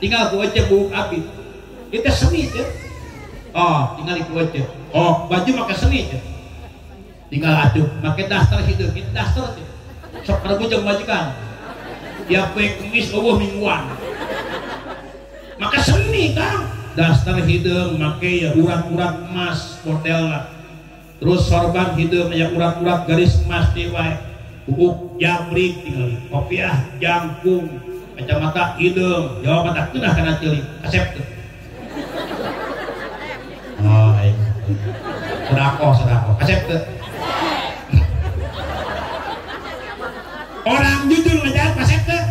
Tinggal ku ece buuk api. Itu seni teh. Oh, tinggal ku ece. Oh, baju pakai seni teh. Tinggal atuh, make daster hideung, kitu daster teh. Sok karebut jeung majikan. Tiap poe Kemis eueuh mingguan. Maka seni Kang, daster hideung make ya urat-urat emas modelna. Terus sorban hideung aya urat-urat garis emas deui wae. Buuk jabrik tinggal kopiah jangkung, kacamata hideung, jawab mata keunah kana ceulik, kasep teu. Oh, ayo. Sedekah, sedekah. Kasep teu. Orang jujur ngajar kasep teu.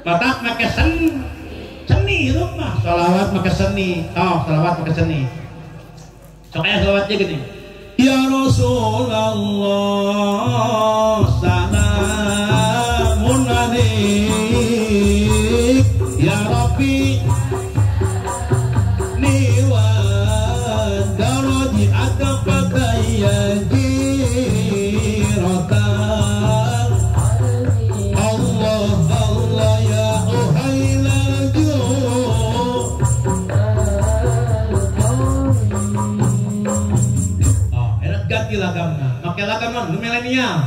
Matak make seni hirup mah, sholawat make seni. Oh, sholawat make seni. Sok aya sholawatnya gini. Ya Rasulullah salamun alaik ya Rabbi niwan daraji ataqataya jiratan Allah Allah ya uhailal ju. Oh, enak ganti lagamna. Make lagam non milenial.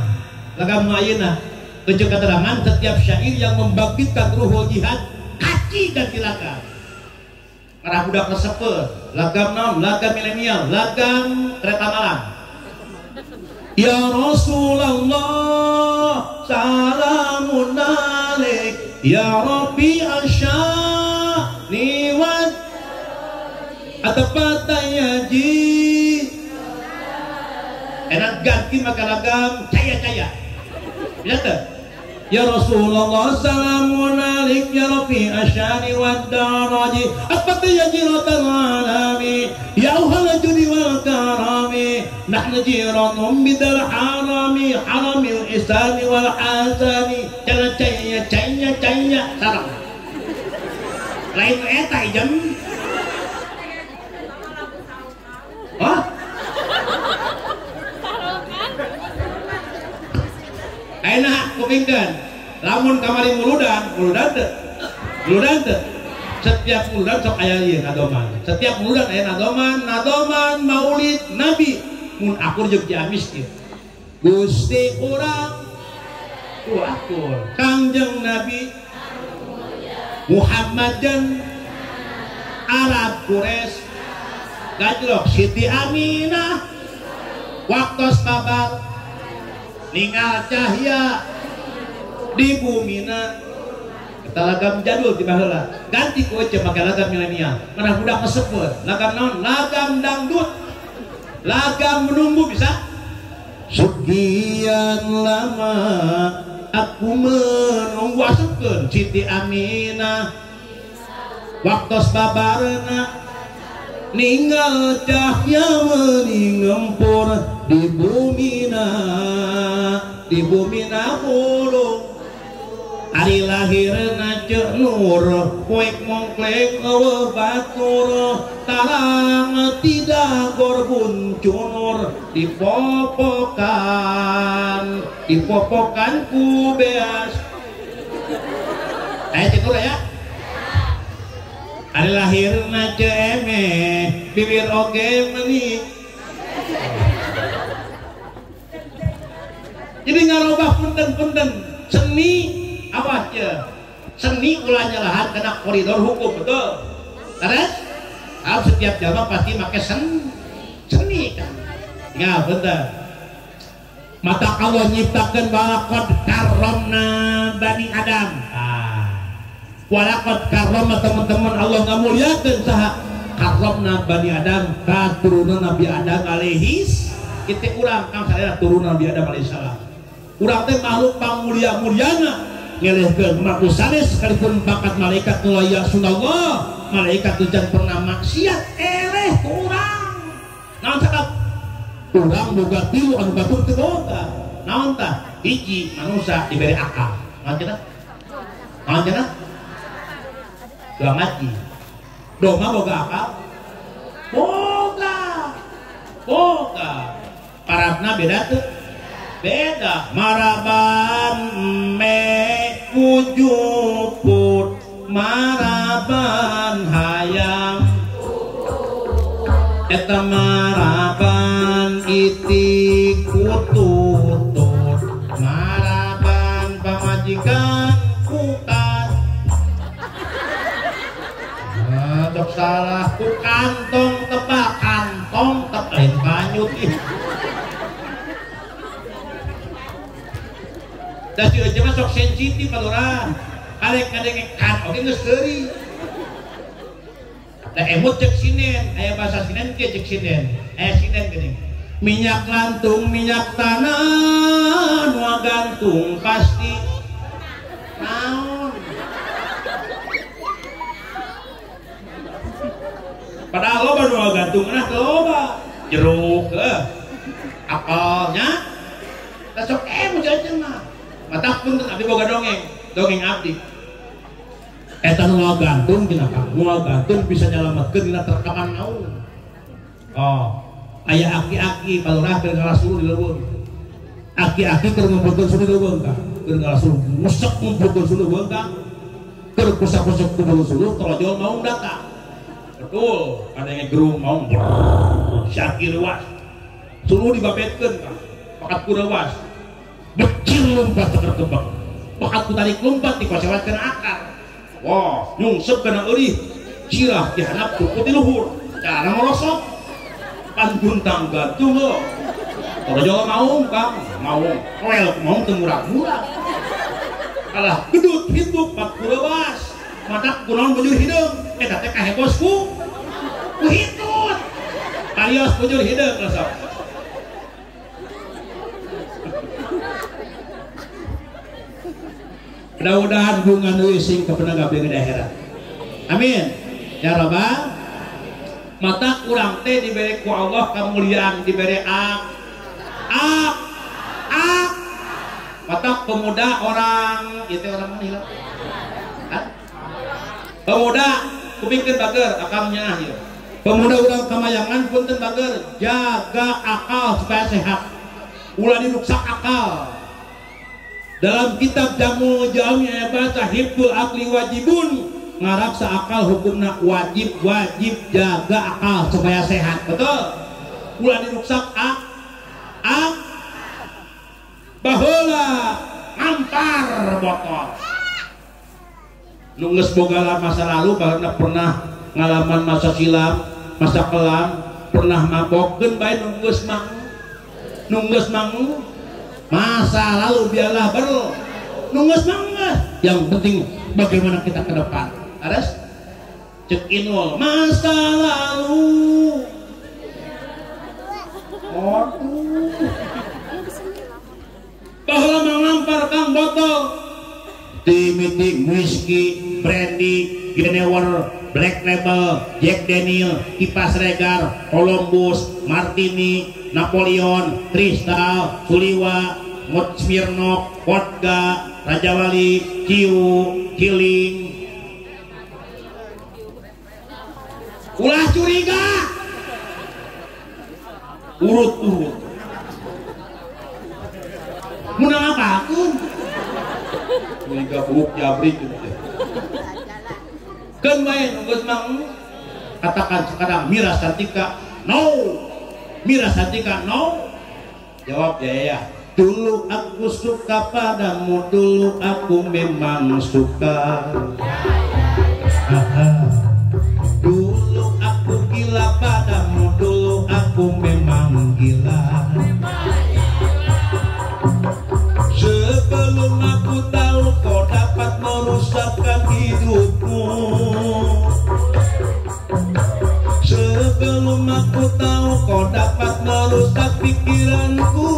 Lagam nu ayeuna. Tujuh keterangan setiap syair yang membangkitkan ruhul jihad kaci ganti lagam. Para budak resepe, lagam non, lagam milenial, lagam kereta malam. Ya Rasulullah salamun alaik ya Rabbi asyani wa atapatayaji. Enak ganti maka lagam caya-caya. Bisa tuh? Ya Rasulullah salamun alaik ya Rabbi asyani wa daraji atapatayaji ratal alami ya uhal judi wal karami nahnu jiranum bidal harami haramil isani wal hasani caya caya caya caya sarang lain eta ijem. Hah? Enak kupingkeun lamun kamari muludan, muludan teu? Muludan teu? Setiap muludan sok aya ieu nadoman. Setiap muludan aya nadoman, nadoman maulid Nabi. Mun akur jeung Ciamis ieu. Gusti urang ku akur Kangjeng Nabi Muhammad jeung Arab Quraisy gajlok Siti Aminah waktos babar ningal cahya di bumina. Kita lagam jadul di baheula ganti ku ece make lagam milenial. Karena budak kesebut lagam naon? Lagam dangdut, lagam menunggu bisa. Sekian lama aku menunggu asupkeun Siti Aminah waktos babarna ninggal cahya meningempur di bumina, di bumina hulung. Ari lahirna ceuk nur poek mongkleng eueuh batur tarang tidak gorbun cunur dipopokan, dipopokan ku beas. Aya cek ya. Ari lahirna ceuk eme bibir oge meni. Jadi ngarobah punten-punten seni awas ya. Seni ulah nyalahan kena koridor hukum, betul. Terus, setiap jamaah pasti pakai seni kan. Ya betul. Mata Allah nyiptakan walaqad karramna bani Adam. Walaqad karramna teman-teman Allah ngamuliakeun saha karramna bani Adam katurunan Nabi Adam alaihis. Kita urang kang sadaya turunan Nabi Adam alaihissalam. Urang teh makhluk pamulia-muliana ngelehkeun makhluk sanes sekalipun bakat malaikat nu la sunallah, malaikat teu can pernah maksiat eleh ku urang. Naon sabab? Urang boga tilu anu batur teu boga. Naon tah? Hiji manusia diberi akal. Naon cenah? Naon cenah? Doa ngaji. Domba boga akal? Boga. Boga. Parabna beda tuh? Beda. Maraban me ujuput maraban hayang eta maraban iti kututut maraban pamajikan kukan. Dok salah ku kantong tebak kantong tebak lain banyut ih. Da si eueuh mah sok sensitif palurah. Kadek-kadek kan oge geus seuri. Da emut cek sinen, aya bahasa sinen kieu cek sinen. Aya sinen geuning. Minyak lantung, minyak tanah, nu gantung pasti. Naon? Padahal loba nu gantung nah loba. Jeruk heuh. Apelnya da sok emut aja mah. Mata pun abdi boga dongeng, dongeng abdi. Eta nu gantung cenah Kang, nu gantung bisa nyalametkeun dina terkaman naon. Oh, aya aki-aki palurah keur ngalasuluh di leuweung. Aki-aki keur ngumpulkeun suluh di leuweung Kang, keur ngalasuluh ngusek ngumpulkeun suluh leuweung Kang. Keur kusak-kusuk kumpul suluh torojol maung datang. Betul, ada yang gerung maung syakir ruas. Suluh dibabetkeun Kang, pakat ku reuas. Becil lompat terkebak, bakat ku tarik lompat dikocewatkeun akar. Wah, nyungsep kana eurih, cirah dihanap ku ti luhur, cara ngorosok, pan guntang gantung heuh. Torojol maung Kang, maung, koel maung teu murah-murah. Kalah gedut hidup pat ku leuwas, matak kunaon bujur hideung, eta teh kahebos ku hitut. Kalios bujur hideung sok. Mudah-mudahan bunga nu sing kepenang kabeh di akhirat. Amin. Ya Rabbal. Mata urang teh dibere ku Allah kamuliaan, dibere ak ak ak. Mata pemuda orang ieu teh orang mana hilang? Hah? Pemuda kupingkeun bager akamnya ieu. Pemuda urang kamayangan punten bager, jaga akal supaya sehat. Ulah diruksak akal. Dalam kitab Jamu Jami aya baca hibdul akli wajibun, ngaraksa akal hukumna wajib, wajib jaga akal supaya sehat. Betul? Ulah diruksak ak ak baheula ngampar botol. Nu geus boga masa lalu karena pernah ngalaman masa silam, masa kelam, pernah mabok keun bae nu geus mang. Nu geus mang masa lalu biarlah baru nunggus mangga. Yang penting bagaimana kita ke depan. Aras cek inul masa lalu. Aduh. Baheula mangampar kang botol. Timiti whisky, brandy, Genever, Black Label, Jack Daniel, Kipas Regar, Columbus, Martini, Napoleon, Tristal, Suliwa, Smirnoff, Vodka, Raja Wali, Ciu, Ciling. Ulah curiga. Urut-urut. Menang apa aku? Curiga buk jabrik gitu. Keun bae geus mang katakan sekarang Mira Santika no. Mira Santika no. Jawab ya ya. Dulu aku suka padamu, dulu aku memang suka. Dulu aku gila padamu, dulu aku memang gila. Sebelum aku tahu kau dapat merusakkan hidupku. Sebelum aku tahu kau dapat merusak pikiranku.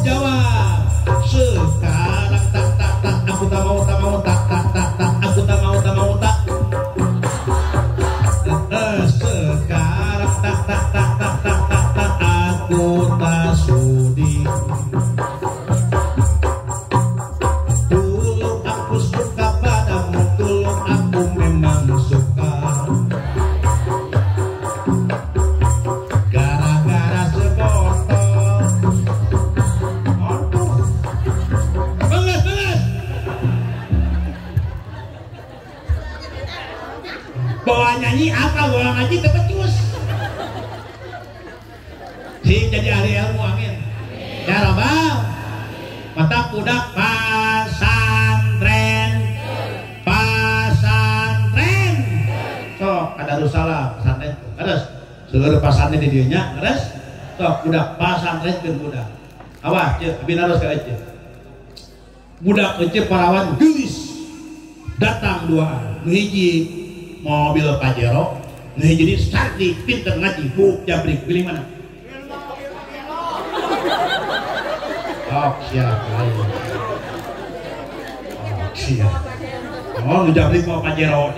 Jawab. Sekarang tak tak tak, aku tak mau tak mau tak tak tak tak, aku tak mau tak mau tak. Sekarang tak tak tak tak tak tak tak, aku tak sudi. Dulu aku suka padamu, dulu aku memang suka. Gara-gara sebotol. Aduh. Banget, banget. Bawa nyanyi apa, bawa ngaji tepecus. Sing jadi ahli ilmu, amin. Ya Robbal. Mata budak pasantren. Pasantren. Sok ada Darussalam pesantren. Terus seluruh pasantren di dieu nya, terus sok budak pasantren keun budak. Awas ceuk, abi naros ka eceuk. Budak eceuk parawan geulis. Datang dua, nu hiji mobil Pajero, nu hiji di santri pinter ngaji, bu jabrik pilih mana? Oh, siap, lain. Oh, siap. Oh, nu jabrik mau Pajero.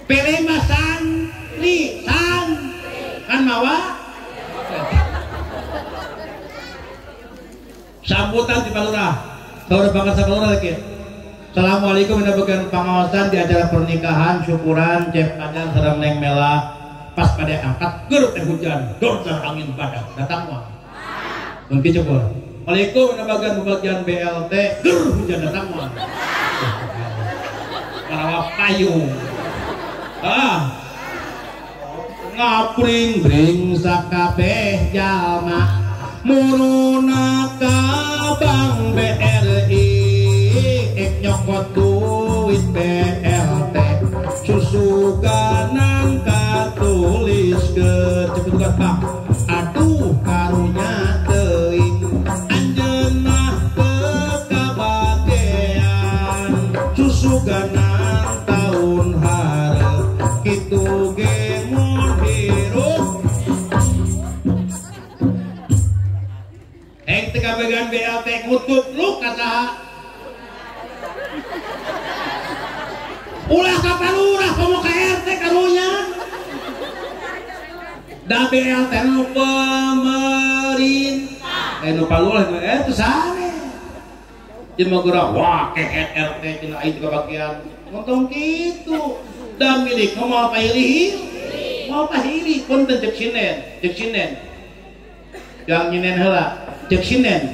Pilih mah santri, san kan mawa sambutan di Palurah. Saudara bangsa Palurah lagi. Assalamualaikum, ini bagian pengawasan di acara pernikahan, syukuran, cep kadan sareng Neng Mela. Pas pada angkat gerut teh hujan, dor angin badak datang mah. Mungkin coba. Assalamualaikum, ini bagian BLT, ger hujan datang mah. Marawa payung. Ah. Ngapring bring sakabeh jalma muruna ka Bank BRI ek nyokot duit BLT susuganan katulis ke cepet tugas bang. Aduh karunya teuing anjeunna teu kabagean susuganan taun hareup kitu ge mun hirup. Eng teu kabagean BLT ngutup lu kata ulah ka Palurah komo ka RT karunya. Da BLT nu pemerintah nu Palurah teu sare. Jeung mah geura wah kehet RT cenah aing teu kabagian. Untung kitu. Da milik moal pahili. Moal pahili punten ceuk sinden, ceuk sinden. Jang nyinen heula, ceuk sinden.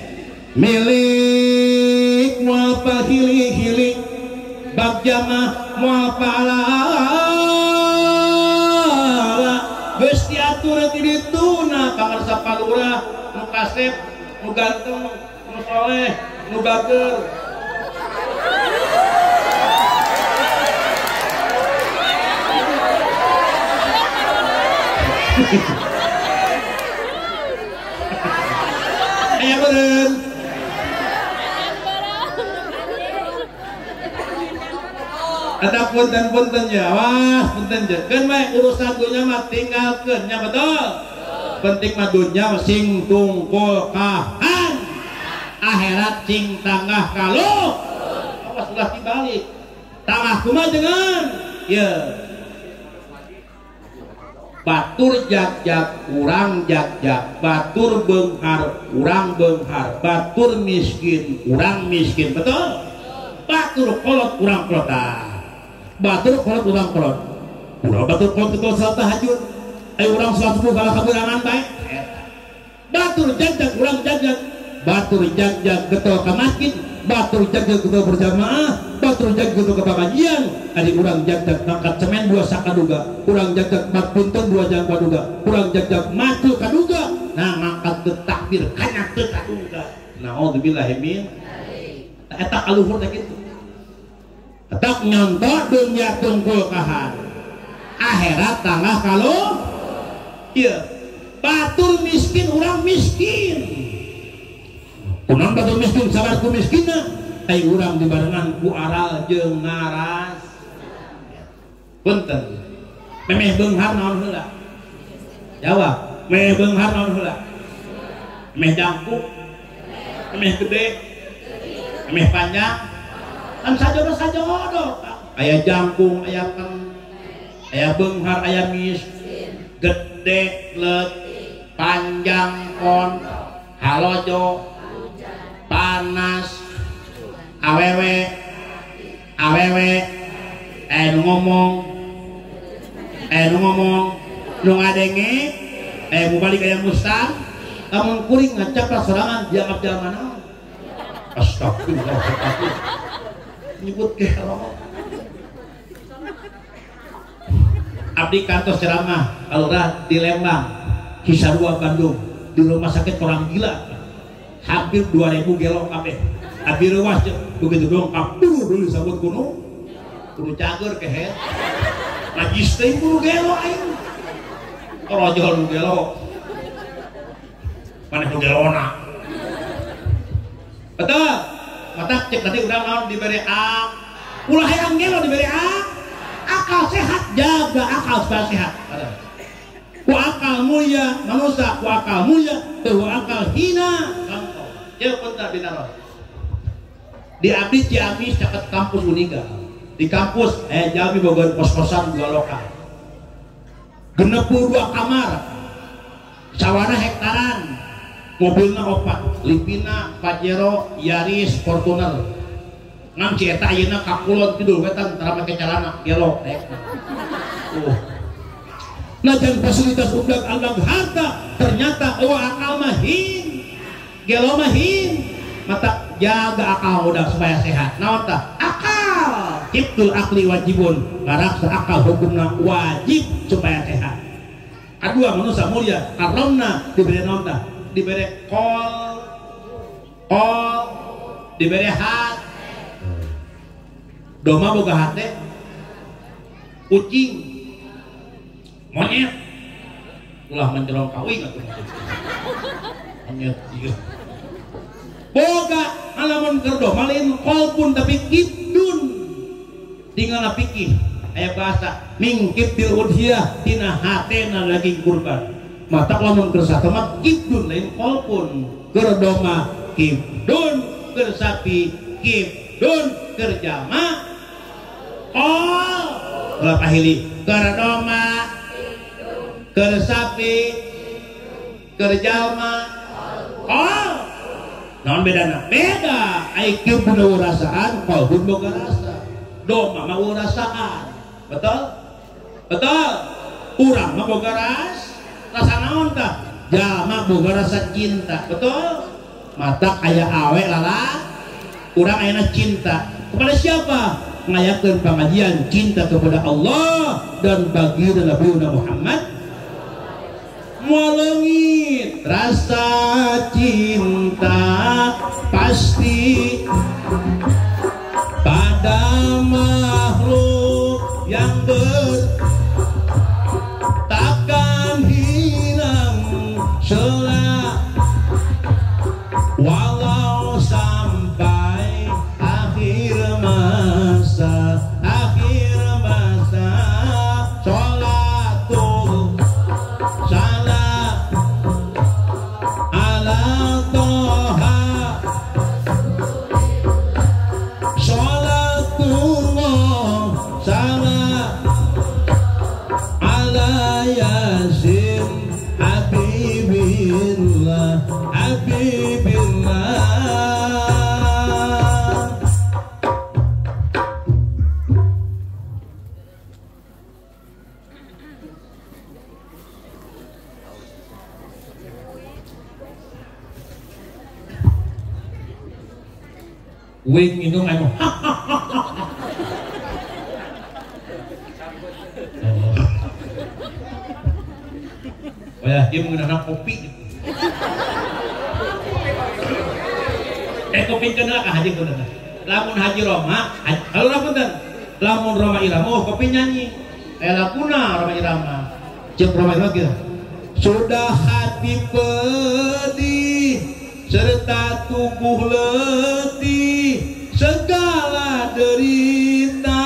Milik moal pahili-hili bagja mah moal pahala. Geus diatur ti dituna pangarsa Palurah nu kasep, nu ganteng, nu soleh, nu bager. Aya beureum. Ada punten-punten ya, wah punten je. Keun we urusan dunya mah tinggalkeun nya betul. Penting mah dunya sing tungkul kahan. Akhirat sing tangah kaluh. Awas ulah dibalik. Tangah kumaha dengan? Ye. Batur jag-jag urang jag-jag, batur beunghar urang beunghar, batur miskin urang miskin, betul? Batur kolot urang kolot. Batur kolot urang kolot. Urang batur kolot itu salat tahajud. Ayo urang salat subuh kalah kaberangan bae. Batur jag-jag urang jag-jag. Batur jag-jag getol ka masjid, batur jag-jag getol berjamaah, batur jag-jag getol ke pengajian. Adi urang jag-jag ngangkat semen dua sak kaduga, urang jag-jag mat punten dua jang kaduga, urang jag-jag matu kaduga, ngalarangkeun takbir kanya teu kaduga. Naudzubillahi min. Eta kaluhur teh kitu. Tetap nyontoh dunia tungkul kahan. Akhirat tangah kalau ieu batur miskin urang miskin. Kunaon batur miskin sabar ku miskinna? Ai urang dibarengan ku aral jeung ngaras. Punten. Memeh beunghar naon heula? Jawab, memeh beunghar naon heula? Memeh jangkung, memeh gede, memeh panjang. Kan sajodo-sajodo. Aya jangkung, aya pen, aya beunghar, aya mis, gede, let, panjang kon, halojo, panas, awewe, awewe, nu ngomong, nu ngomong, nu ngadenge, mubalik aya mustang, lamun kuring ngacaprak sorangan dianggap jalma naon? Astagfirullah. Nyebut gelo. Abdi kantos ceramah kalurah di Lembang, Cisarua Bandung, di rumah sakit orang gila. Hampir 2000 gelo kabeh. Abdi reuas begitu dong kapur dulu disambut kuno. Kudu cager kehe. Najis teh kudu gelo aing. Rojol nu gelo. Maneh nu gelona. Betul. Mata cek tadi urang naon dibere ak. Ulah hayang gelo dibere ak. Akal sehat, jaga akal supaya sehat. Ku akal mulia manusia, ku akal mulia, teu akal hina. Ieu punten dinaros. Di abdi Ciamis caket kampus Uniga. Di kampus jalmi boga kos-kosan dua lokal. 62 kamar. Sawana hektaran. Mobilna opat, Livina, Pajero, Yaris, Fortuner. Ngan si eta ayeuna ka kulon kidul wetan tara make calana gelo daekna. Najan fasilitas undag-andag harta ternyata eueuh akal mah hin. Gelo mah hin. Mata jaga akal udah supaya sehat. Naon tah? Akal. Hibdul akli wajibun. Ngaraksa akal hukumna wajib supaya sehat. Kadua manusia mulia karomna diberi naon tah? Diberi kol, kol, diberi hat. Doma boga hate, kucing, monyet, ulah menjelong kawin atuh monyet ieu. Boga alamun keur doma lain kol pun tapi kidun. Tinggal pikir aya bahasa mingkip bil udhiyah tina hatena daging kurban. Mata lamun keur sate mah kibdun lain kolpun. Keur doma kibdun, keur sapi kibdun, keur jama kol. Ulah pahili keur doma, keur sapi, keur jalma kol. Naon bedana? Beda. Ai kibdun eueuh rasaan, kolpun boga rasa. Doma mah eueuh rasaan. Betul? Betul. Urang mah boga rasa. Rasa naon tah? Jalma boga rasa cinta, betul? Mata aya awe lala, urang ayana cinta. Kepada siapa? Ngayakeun pangajian cinta kepada Allah dan baginda Nabi Muhammad. Moal leungit rasa cinta pasti pada makhluk yang takkan hilang selama walau sampai akhir masa, akhir masa. Sholatul salam ala toha, sholatullah salam ala yasin habibillah, habibillah. Wing minum anu Wah, dia menggunakan kopi. kupingkeun heula ka haji punten. Lamun Haji Roma, kalau punten. Lamun Roma Irama oh kopi nyanyi. Aya laguna Roma Irama. Ceuk Roma Irama kieu. Sudah hati pedih serta tubuh letih, segala derita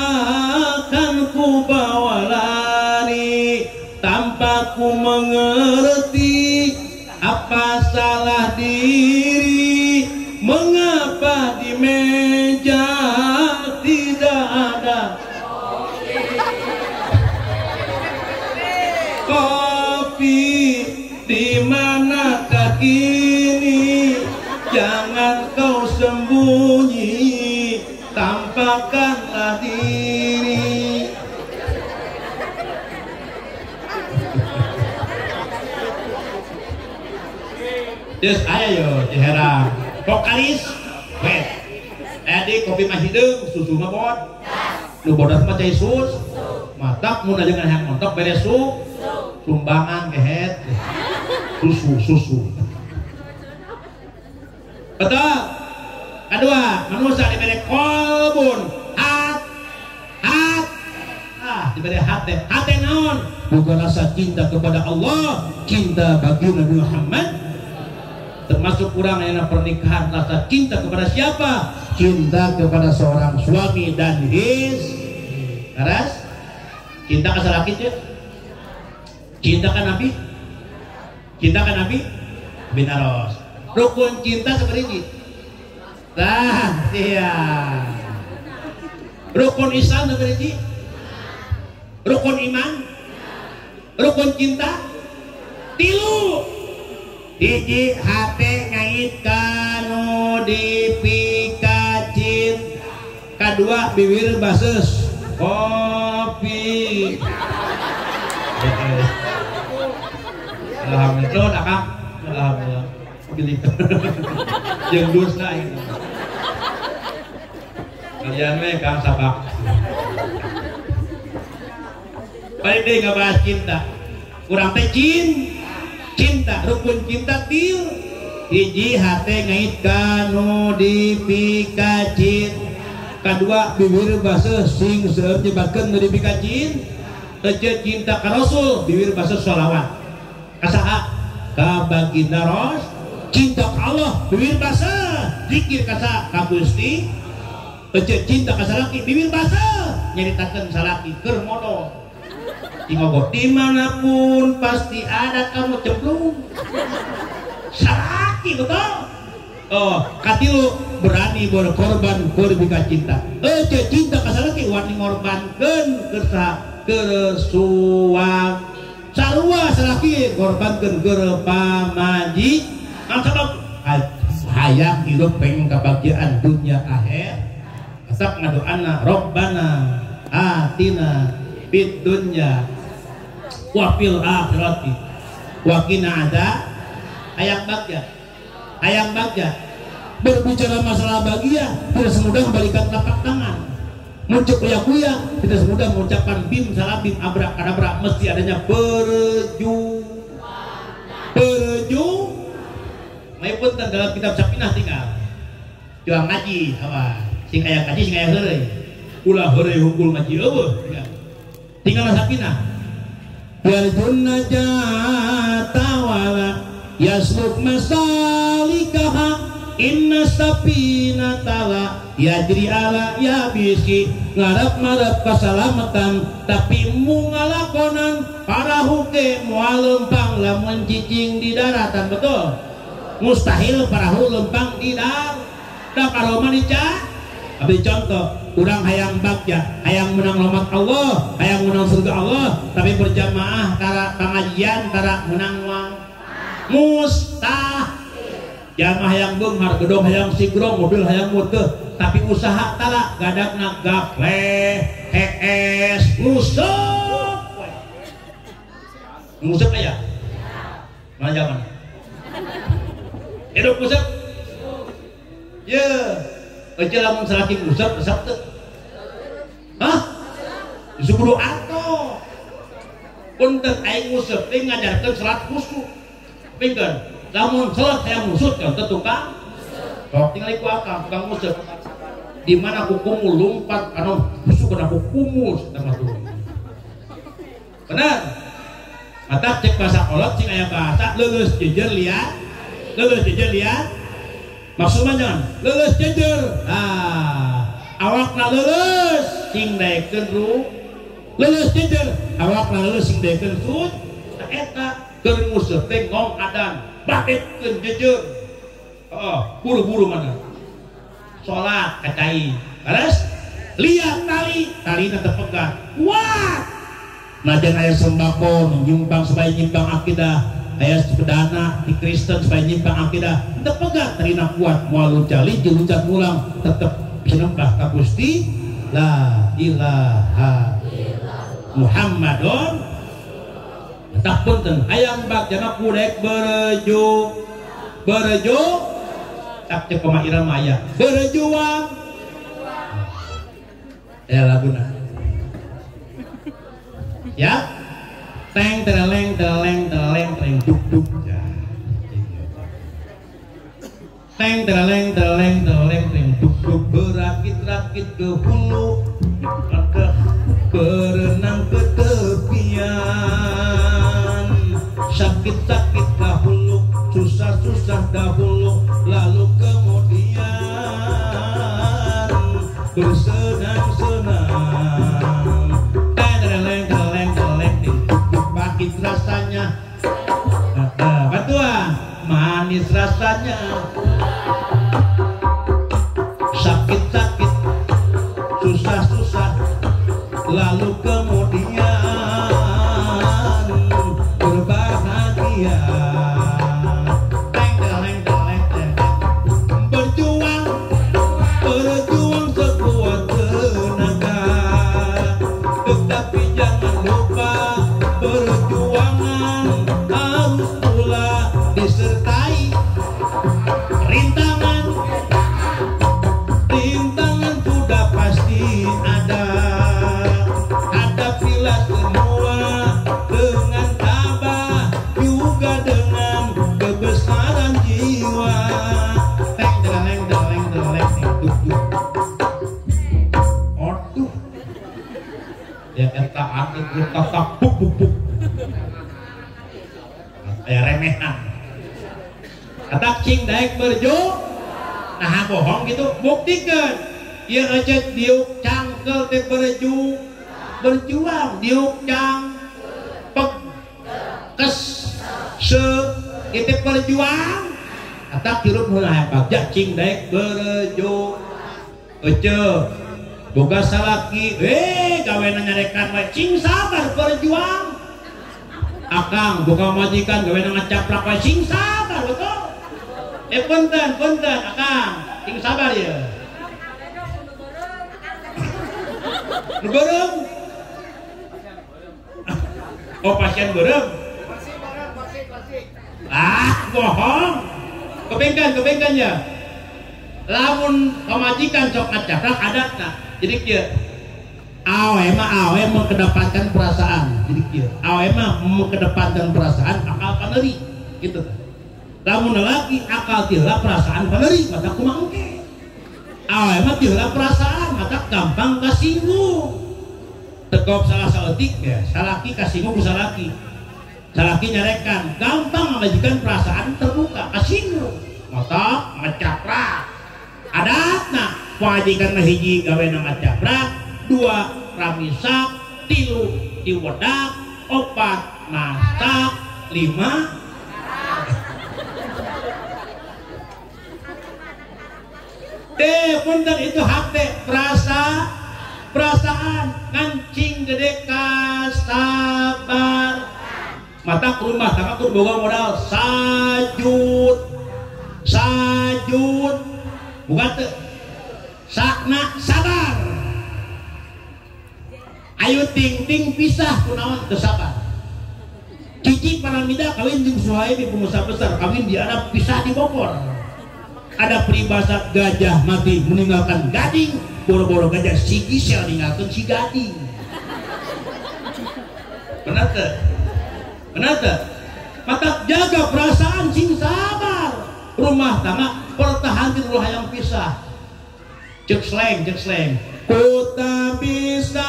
kan ku bawa lari, tanpa ku mengerti apa salah diri, mengapa di meja tidak ada kopi, di manakah kini, jangan kau sembunyi, tampakkanlah diri. Terus ayo ciherang vokalis wet adi kopi mah hideung susu mah bod nu bodas mah cai sus matak mun aja hayang montok beres su sumbangan kehet susu susu betul. Kedua manusia diberi kolbun hat hat ah diberi hate hate naon bukan rasa cinta kepada Allah, cinta bagi Nabi Muhammad, termasuk kurang yang pernikahan rasa cinta kepada siapa? Cinta kepada seorang suami dan his keras. Cinta ke salaki cek? Cinta ke Nabi? Cinta ke Nabi? Binaros. Rukun cinta seperti ini. Nah, iya. Rukun Islam seperti ini. Rukun iman. Rukun cinta. Tilu. Hiji hate ngait kanu dipikacin, kadua bibir bases kopi. Alhamdulillah akang, alhamdulillah beli jeung dosa ini. Kalian we kang sabak. Balik deui ngabahas cinta. Urang teh cinta, rukun cinta til hiji hate ngait kanu dipikacin, kadua bibir baseuh sing seueur nyebatkeun nu dipikacin, teu cinta ka Rasul bibir baseuh sholawat ka saha ka baginda Ros, cinta ka Allah bibir baseuh zikir ka saha ka Gusti, teu cinta ka salaki bibir baseuh nyaritakeun salaki keur modol. Ingogo dimanapun pasti ada kamu cemplung salaki betul. Oh katilu berani berkorban berbika cinta, cinta ka salaki wani ngorbankeun keur keur suang sarua salaki ngorbankeun keur pamaji sabab hayang hirup pengen kebahagiaan dunia akhir asak ngadoana robbana atina fid dunya wa fil akhirati wa qina adza. Hayang bagja, hayang bagja. Berbicara masalah bahagia tidak semudah membalikan telapak tangan, muncul kuya-kuya tidak semudah mengucapkan bim salabim abrakadabra, mesti adanya perju perju. Maupun dalam kitab Safinah tinggal juang ngaji apa sing aya ngaji sing aya heureuy ulah heureuy hungkul ngaji eueuh tinggal Safinah. Yarjun najata wala yasluk masalikaha inna safinata la yajri ala yabisi, ngarep-ngarep keselamatan tapi mu ngalakonan parahu ge moal lempang lamun cicing di daratan. Betul, mustahil parahu lempang di darat da karoma dica. Abi contoh urang hayang bagja, hayang menang rahmat Allah, hayang menang surga Allah, tapi berjamaah tara pengajian tara menang uang mustahil. Jamaah hayang beunghar, gedong hayang sigrong, mobil hayang murteuh, tapi usaha tara gadakna gapleh, hees, nguseup. Nguseup aya? Mana zaman? Hidup nguseup? Ye. Ece lamun salaki nguseup resep teu? Hah? Kudu atuh. Punten aing nguseup teh ngajarkeun salat khusyuk. Pingkeun, lamun salat hayang nguseup teh tukang Sok tinggal ku akang tukang nguseup. Di mana kukumu lompat anu busuk kana kukumu eta mah tuh. Benar. Mata cek bahasa kolot cing aya bahasa leuleus jejer liat. Leuleus jejer liat. Maksudna jangan leuleus jejer. Ah, awakna leuleus cing daekeun ru. Leuleus jejer, awakna leuleus cing daekeun sut. Tah eta keur nguseup teh ngong adan, babetkeun jejer. Heeh, buru-buru mana. Salat kacai. Beres? Lihat tali, talina terpegang. Kuat. Najan aya sembako nyimpang supaya nyimpang akidah, aya sepedana di Kristen supaya nyimpang akidah, terpegang talina kuat, moal luncat liji luncat mulang, tetep sinembah ka Gusti la ilaha Muhammadun. Tak punten hayang bagjana kudek berejo berejo tak cek pema irama aya berjuang ya laguna ya teng tereleng tereleng tereleng tereng duk duk ya teng tereleng tereleng tereleng tereng duk duk berakit-rakit ke hulu berenang ke tepian sakit-sakit dahulu susah-susah dahulu lalu kemudian bersenang-senang tereleng tereleng tereleng pahit rasanya bantuan manis rasanya sakit-sakit susah-susah lalu kemudian berbahagia. Berjuang berjuang sekuat tenaga tetapi jangan lupa perjuangan harus pula disertai rintangan. Rintangan sudah pasti ada, hadapilah semua dengan tabah juga dengan kebesaran jiwa. Teng teleng teleng teleng duk duk. Aduh. Ya eta atuh tak buk buk buk. Aya remehan. Kata cing daek berjo. Nah bohong gitu buktikeun. Ieu eceuk diuk cangkel teh berju. Berjuang diuk cang pek kes se itu perjuang. Kata hirup heula bagja cing daek berjo. Eceuk boga salaki gawena nyarekan wae cing sabar berjuang. Akang boga majikan gawena ngacaplak wae cing sabar betul. Punten punten akang cing sabar ya. Nu beureum. Oh pasien beureum. Ah bohong. Kebengkan kebengkan ya. Lamun pamajikan sok ngacaplak adatna. Jadi kieu. Awe mah awe mengedepankan perasaan. Jadi kieu. Awe mah mengedepankan perasaan akal paneri gitu. Lamun lelaki akal tila perasaan paneri mata kumaha engke. Awe mah tila perasaan mata gampang kasinggung. Tekop salah saeutik ya, salaki kasinggung ku salaki. Salaki nyarekan, gampang majikan perasaan terbuka kasinggung. Mata ngacaprak. Adatna pamajikan mah hiji gawena ngacaprak, dua ramisak, tilu diwedak, opat masak, lima punten itu hak teh perasa perasaan ngancing gede kasabar mata rumah tangga kudu boga modal sajud sajud bukan teu sakna sabar ayu ting ting pisah kunaon teu sabar. Cici Paramida kawin jeung Suhaimi pengusaha besar kawin di Arab pisah di Bogor. Ada peribahasa gajah mati meninggalkan gading, boro-boro gajah si Gisel ninggalkan si gading. Benar teu? Benar teu? Mata jaga perasaan sing sabar. Rumah tangga pertahankan ulah hayang pisah. Cek sleng, cek sleng. Ku tak bisa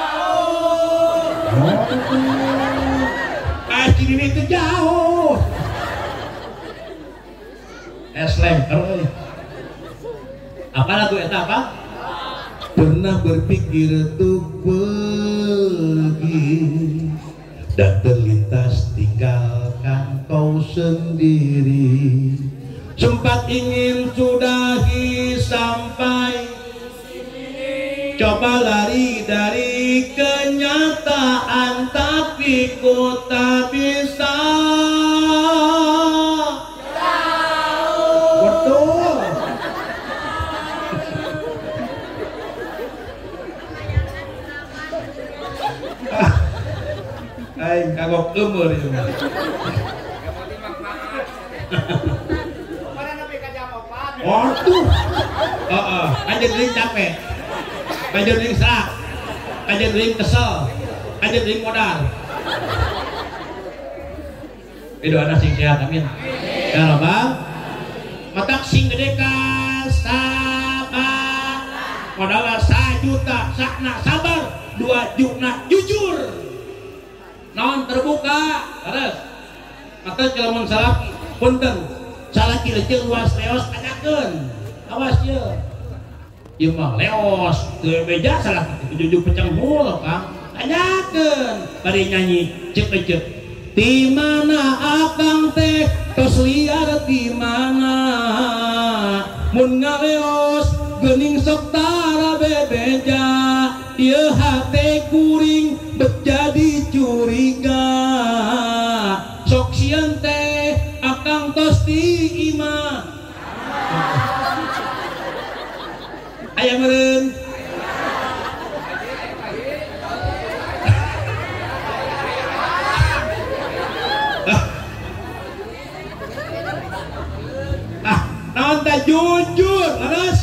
jauh. Kasih ini itu jauh. Sleng terus. Apa lagu eta apa? Pernah berpikir untuk pergi dan terlintas tinggalkan kau sendiri. Sempat ingin sudahi sampai sini. Coba lari dari kenyataan, tapi ku tak bisa. Jauh. Betul. Aing kagok umur ieu mah. Waduh. Heeh, kajeun deui capek. Kajeun deui serak. Kajeun deui kesel. Kajeun deui modal. Doana sing sehat, amin. Ya Rabbal. Matak sing gede ka sabar. Modalna 1 juta, sakna sabar, 2 juta jujur. Naon terbuka, terus. Matak lamun salaki punten. Salaki leuceuk luas leos tanyakeun. Awas ye. Ieu mah leos, teu beja salaki jujuk pecang hul, Kang. Tanyakeun, bari nyanyi ceuk eceuk. Di mana akang teh tos liar di mana? Mun ngaleos geuning sok tara bebeja. Ieu hate kuring bet jadi curiga. Sok sieun teh akang tos di imah. Aya meureun. Ah, naon teh jujur, leres.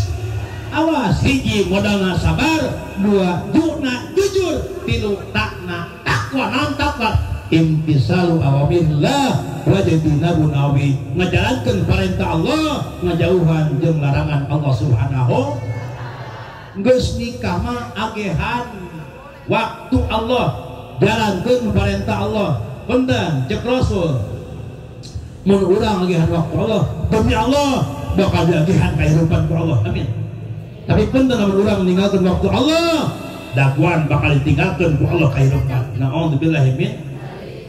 Awas, hiji modalna sabar, dua juna jujur, tilu takna takwa. Naon takwa? Imtisalu awamillah wajibina nawi, ngajalankeun perintah Allah, ngajauhan jeung larangan Allah Subhanahu. Geus nikah mah agehan waktu Allah, jalankeun perintah Allah. Punten cek Rasul, mun urang agehan waktu Allah, demi Allah bakal diagehan kahirupan ku Allah. Amin. Tapi punten lamun urang ninggalkeun waktu Allah, daguan bakal ditinggalkeun ku Allah kahirupan. Naudzubillahi min.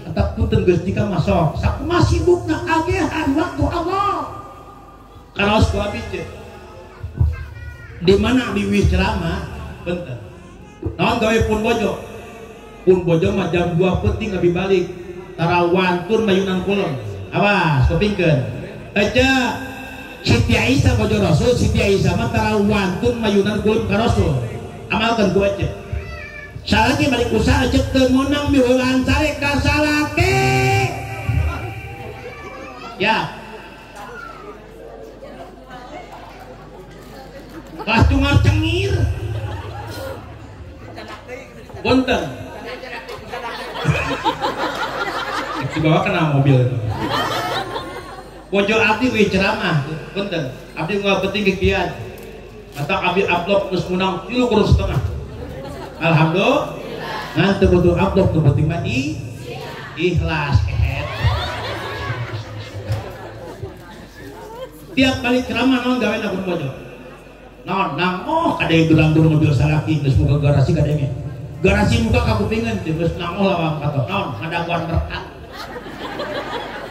Atap punten geus nikah mah sok sakumaha sibukna agehan waktu Allah. Karaos ku abi cek. Di mana abi wis ceramah, punten. Naon gawe pun bojo? Pun bojo mah jam 2 peuting abi balik. Tara wantun mayunan kulon. Awas, kupingkeun. Aja Siti Aisyah bojo Rasul, Siti Aisyah mah tara wantun mayunan kulon ka Rasul. Amalkeun ku aja. Salaki balik usaha cek teu meunang miheulaan sare ka salaki. Ya. Kelas cungar cengir. Punten. Dibawa kena mobil itu. Bojo abdi wih ceramah, punten. Abdi nggak penting kekian. Atau abdi upload terus menang 3,5 kurang. Alhamdulillah. Ngan teu butuh upload nu penting mah ikhlas kehet. Tiap kali ceramah naon gawe na bojo. Naon nang oh kada durang-durang mobil salaki geus muka garasi kadenge. Garasi muka kakupingan geus nang oh lawang kato. Naon ngadaguan berkat.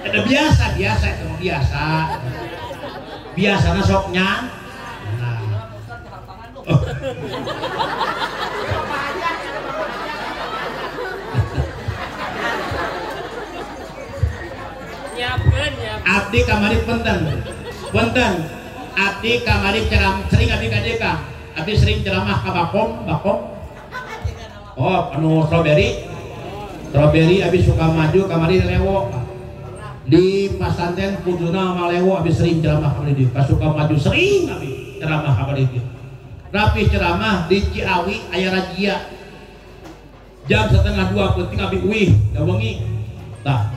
Ada biasa, biasa itu biasa. Biasana sok nyan. Nah. Oh. Abdi kamari punten. Punten. Abdi kamari ceram sering abdi ka dieu Kang. Abdi sering ceramah ka Bakom, Bakom. Oh, anu strawberry. Strawberry abdi suka maju kamari lewo. Di pasantren kuduna malewo abdi sering ceramah ka dieu. Ka suka maju sering abdi ceramah ka dieu. Rapi ceramah di Ciawi aya razia. Jam 1:30 penting abdi uih da wengi. Tah,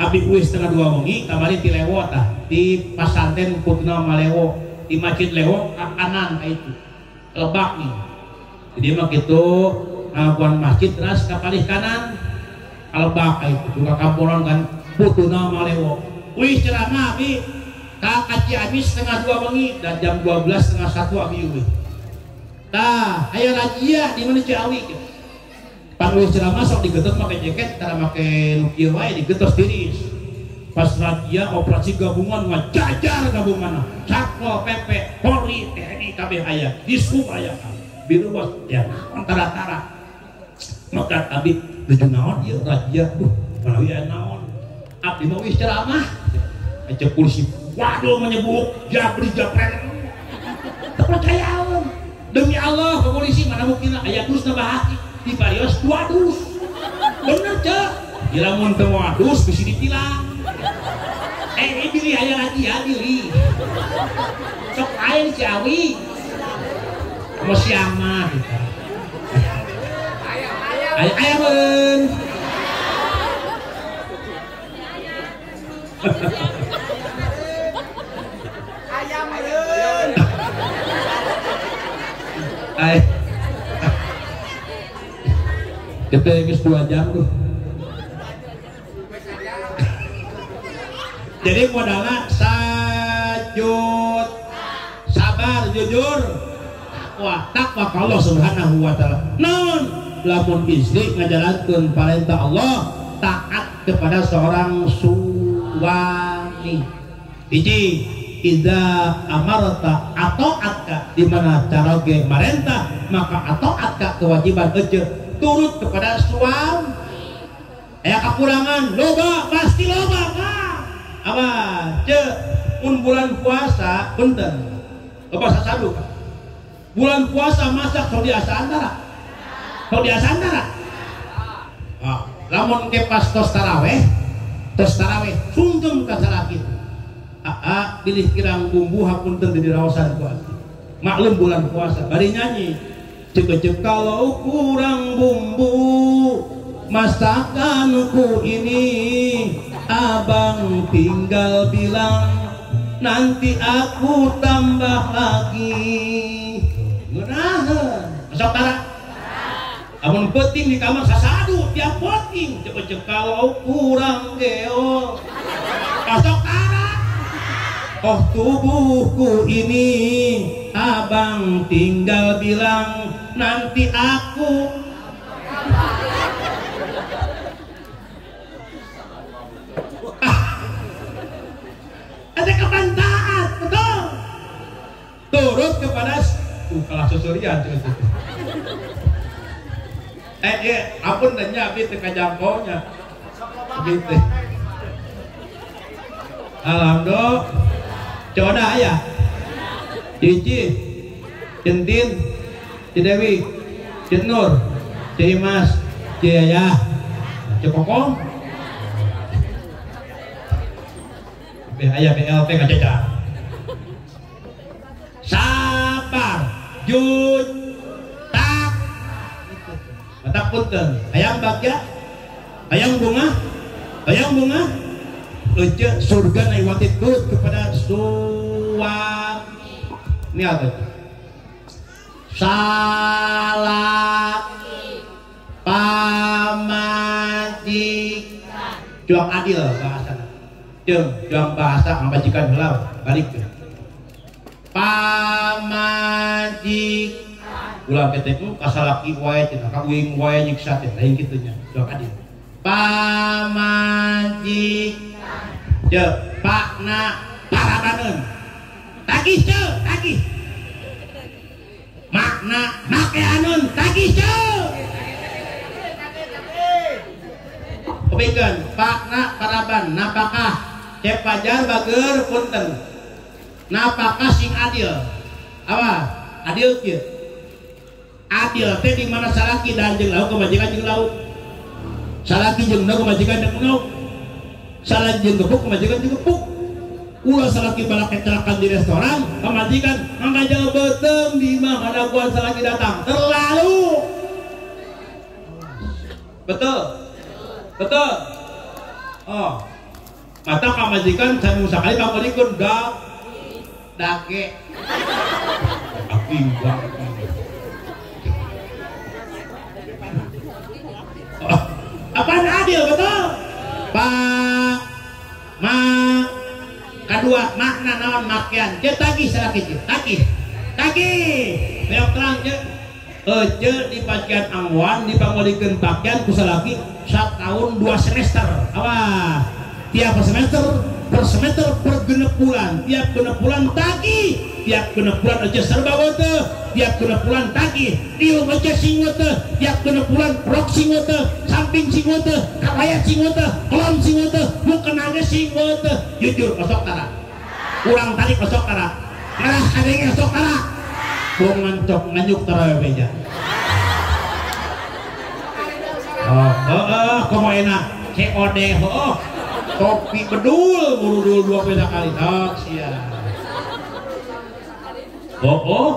Abi uih 1:30 wengi kamari ti Lewo tah di pasantren Putna Malewo di Masjid Lewo ka kanan ka itu lebak nih. Jadi mah kitu ngakuan masjid terus ka palih kanan kalebak ka itu juga kamporon kan Putna Malewo. Uih ceramah abi ka Ciamis 1:30 wengi dan jam 12:30 abi uih. Tah aya razia di mana Ciawi gitu. Pan uih ceramah sok digetos make jaket tara make nu kieu wae digetos tiris. Pas razia operasi gabungan ngajajar gabungan Satpol PP, Polri, TNI kabeh aya, Dishub aya. Biru bos ya naon tara-tara. Maka abi nuju naon ieu razia duh manawi aya naon. Abdi mah uih ceramah. Aja polisi waduh menyebuk jabri japrek. Teu percaya. Demi Allah ke polisi mana mungkin aya dus nambah hati. Di parios 2 dus. Bener cek. Lamun teu moal dus bisi ditilang. Bilih aya lagi ya bilih. Sok aya di Ciawi. Mau siang mah gitu. Aya aya beun. Ayam beun. Ay. Kita geus 2 jam tuh. Jadi modalnya sajud, sabar, jujur, takwa, takwa ka Allah Subhanahu wa taala. Naon lamun istri ngajalankeun parentah Allah, taat kepada seorang suami. Hiji, idza amarta ata'atka, di mana caroge marentah maka ata'atka kewajiban ece turut kepada suami. Aya kekurangan loba pasti loba Kak. Apa ce mun bulan puasa punten loba sasadu Kak. Bulan puasa masak sok diasa antara. Sok diasa antara. Ah, lamun ke pas tos taraweh sungkem ka salaki. Aa pilih kirang bumbu hapunten di raosan ku abdi. Maklum bulan puasa bari nyanyi. Cek-cek kalau kurang bumbu masakanku ini abang tinggal bilang nanti aku tambah lagi. Ngeunaheun. Sok tara. Amun penting di kamar sasadu tiap penting. Cek-cek kalau kurang geol. Sok tara. Oh tubuhku ini abang tinggal bilang nanti aku. Ada kebantaat, betul. Turut kepada kalah susurian ampun dan nyabi teu kajangkaunya. Gitu. Alhamdulillah. Coda aya. Cici, Centin, Cidewi, Cinur, Cimas, Ciyayah, Cikokong, Ayah BLT ngacaca. Sabar, jujur, tak, tak punten. Hayang bagja, hayang bunga, hayang bunga. Ece surga naiwati turut kepada suami. Ini apa itu? Salah pamajikan. Juang adil bahasa. Jeung juang bahasa pamajikan heula balik ke. Pamajikan. Ulah teh kasalaki wae cenah ka uing wae nyiksa teh lain kitu nya. Juang adil. Pamajikan. Jeung pakna parabaneun. Tagih ceu, tagih. Makna makeanun tagih ceu. Kupikeun pakna paraban napakah cep pajar bager punten. Napakah sing adil. Apa? Adil kieu. Adil teh di mana salaki dan jeung lauk pamajikan jeung lauk. Salaki jeung lauk pamajikan jeung lauk. Salaki jeung gepuk pamajikan jeung gepuk. Ulah salaki balak kecelakaan di restoran, pamajikan mangga beuteung di imah kadaguan salaki datang. Terlalu. Betul. Betul. Oh, Mata kamajikan samung sakali pangolikeun da dage. Aking bang. Apaan adil betul? Pak ma kedua makna naon makian je tagih salaki je tagih tagih beok terang je ece di pakaian angwan dipangolikeun pakaian ku salaki satahun 2 semester awas tiap semester per semester per genep bulan tiap genep bulan tagih tiap genep bulan ece serba teu tiap genep bulan tagih tiung ece sing teu tiap genep bulan rok sing teu samping sing teu kabaya sing teu kolom sing teu mukena ge sing teu jujur osok tara urang tarik osok tara ngarah kadenge osok tara bongan cok nganyuk tara beja oh heeh komo enak COD heuh topi bedul burudul 2 beda kali tak sia oh oh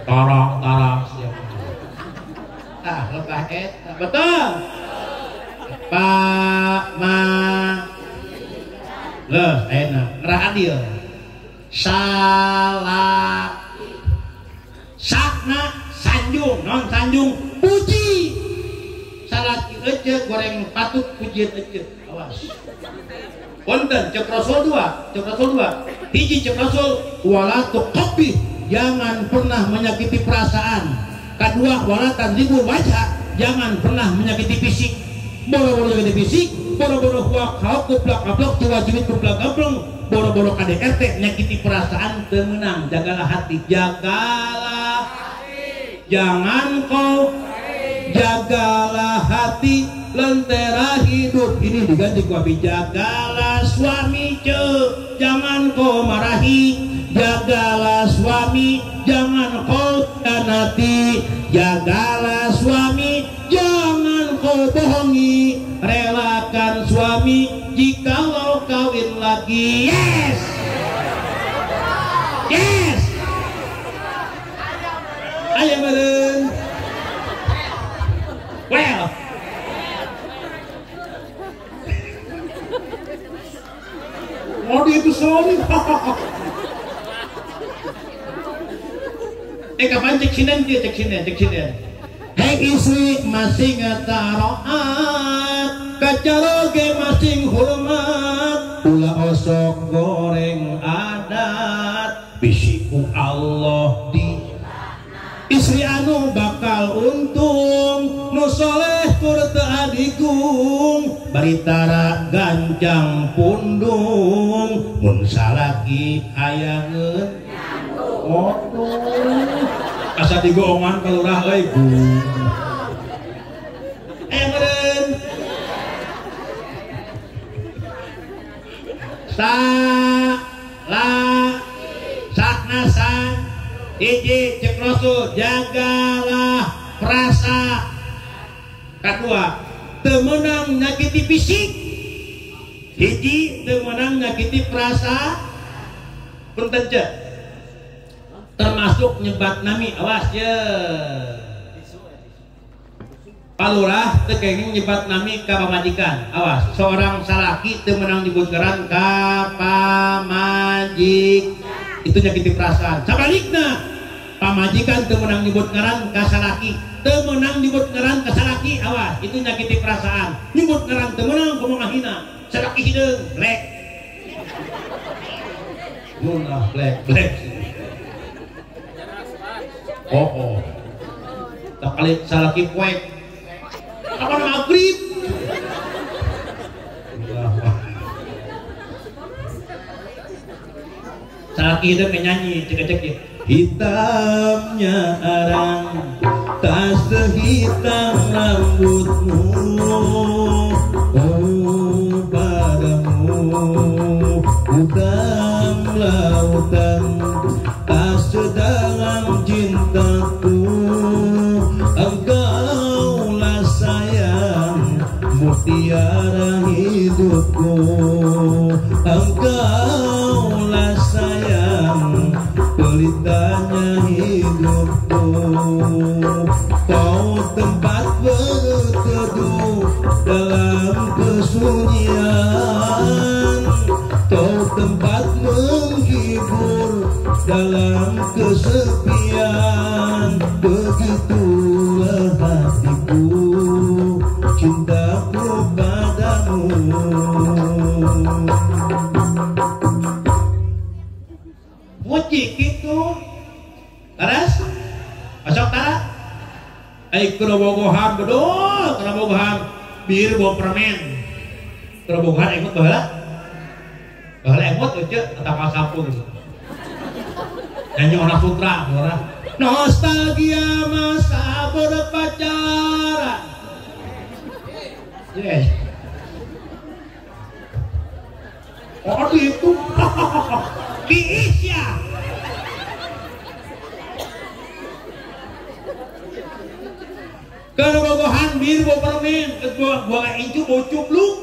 tarang tarang siap ah lebah eta betul Pak ma leh enak ngerah adil salah sakna sanjung non sanjung puji salaki ece goreng patut pujian ece awas konten cek Rasul 2 cek Rasul 2 hiji cek Rasul wala tuqabbih jangan pernah menyakiti perasaan kedua wala tadribul wajah jangan pernah menyakiti fisik boro-boro menyakiti fisik boro-boro huak hauk kuplak kaplok cuwa-cuwit kuplak kaplong boro-boro KDRT menyakiti perasaan temenang jagalah hati jagalah hati. Jangan kau jagalah hati lentera hidup ini diganti ku abi jagalah suami ce jangan kau marahi jagalah suami jangan kau khianati jagalah suami jangan kau bohongi relakan suami jikalau kawin lagi yes yes ayam meren well mau itu sorry kapan cek sinden dia cek sinden cek sinden hei istri masing taroat kacaroge masing hormat ulah osok goreng adat bisiku Allah di istri anu bakal untung nu soleh kur teu adigung baritara gancang pundung mun salaki hayangeun waduh asa digoongan ka lurah euy meureun sa la sakna san hiji cek Rasul jagalah perasa kedua teu meunang nyakiti fisik hiji teu meunang nyakiti perasa punten ce termasuk nyebat nami awas ye palurah teu kenging nyebat nami ka pamajikan awas seorang salaki teu meunang nyebut ngaran ka pamajik itu nyakiti perasaan sabalikna pamajikan teu meunang nyebut ngaran ka salaki teu meunang nyebut ngaran ka salaki awas itu nyakiti perasaan nyebut ngaran teu meunang komo ngahina salaki hideung blek munah blek blek oh oh tak kali salaki poek apa maghrib salaki itu penyanyi cek-cek ya hitamnya arang tak sehitam rambutmu oh padamu hitam lautan tak sedalam cintaku engkaulah sayang mutiara hidupku engkaulah sayang pelitanya hidupku kau tempat berteduh. dalam kesepian. Begitulah hatiku, cintaku padamu. Muji kitu taras masuk tara ai kerobogohan bedol kerobogohan bir bawa permen kerobogohan emot baheula baheula emot euceuk atapal sampul gitu nyanyi ona sutra ora nostalgia masa berpacaran. Yes. Oh itu diis ya. Kerobohan bir bawa permen, gua incu bawa cupluk.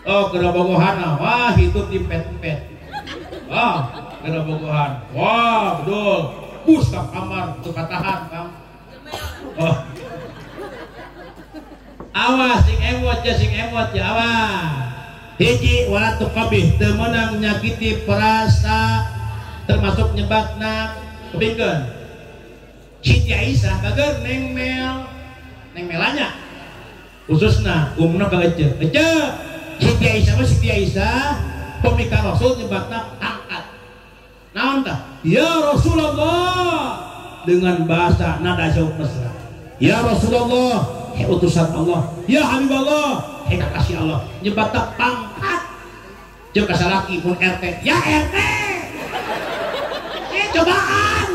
Oh kerobohan, wah itu timpet-timpet. Wah kerobohan, wah betul. Bus ke kamar, tuh katahan kang. Oh. Awas sing emot ya, sing emot ya, awas. Hiji wala tuqabih teu meunang nyakiti perasa termasuk nyebatna kebingkeun. Siti Aisyah bager neng mel neng melanya khususna umumna ka ece ece Siti Aisyah mah Siti Aisyah pemika Rasul nyebatna angkat naon tah ya Rasulullah dengan bahasa nada jauh mesra ya Rasulullah hei utusan Allah ya Habibullah hei kekasih Allah nyebatna pangkat jeung ka salaki mun RT ya RT cobaan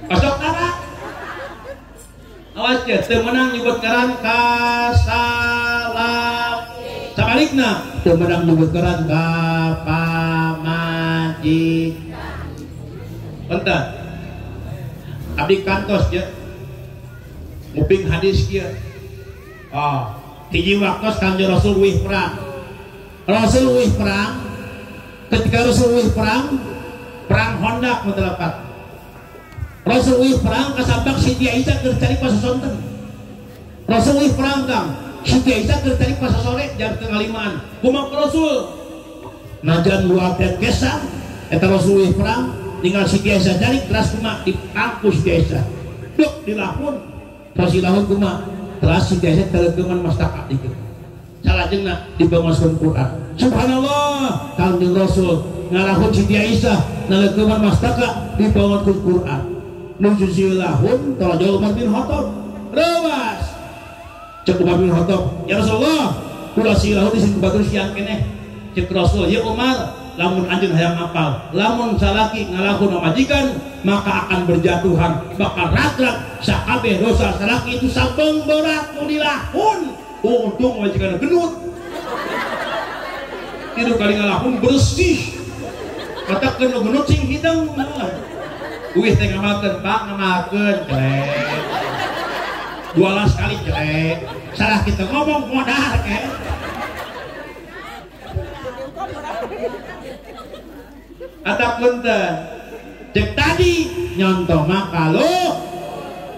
pasok tara awas ya teu meunang nyebut ngaran ka salam sabalikna teu meunang nyebut ngaran ka pamajikan punten abdi kantos ya nguping hadis kieu oh hiji waktos Kanjeng Rasul wih perang Rasul wih perang ketika Rasul wih perang perang Hondak mutelapat Rasul wih perang kasabak Siti Aisyah keur cari pasasonten Rasul wih perang kang Siti Aisyah keur cari pasasore jam 4:30 kumaha Rasul najan luapet kesang eta Rasul wih perang tinggal Siti Aisyah cari keras kumaha dipangku Siti Aisyah duk dilahun terus dilahun kumaha terus Siti Aisyah teleukeungan mastaka dieu salajengna dibangunkeun Quran subhanallah Kanjeng Rasul ngalahun Siti Aisyah naleukeungan mastaka dibangunkeun Quran nuju silahun tolajol Umar bin Khattab rewas cek Umar bin Khattab ya Rasulullah kula silahun di batur siang keneh cek Rasul ya Umar lamun anjeun hayang apal lamun salaki ngalahun pamajikan maka akan berjatuhan bakal ragrag sakabeh dosa salaki itu sabeng berat nu dilahun untung majikan genut tilu kali ngalahun bersih katakeun nu genut sing hidang wih teh ngamalkeun Pak ngamalkeun jelek 12 kali jelek salah kita ngomong modar ke atap punten cek tadi nyontoh mah kalau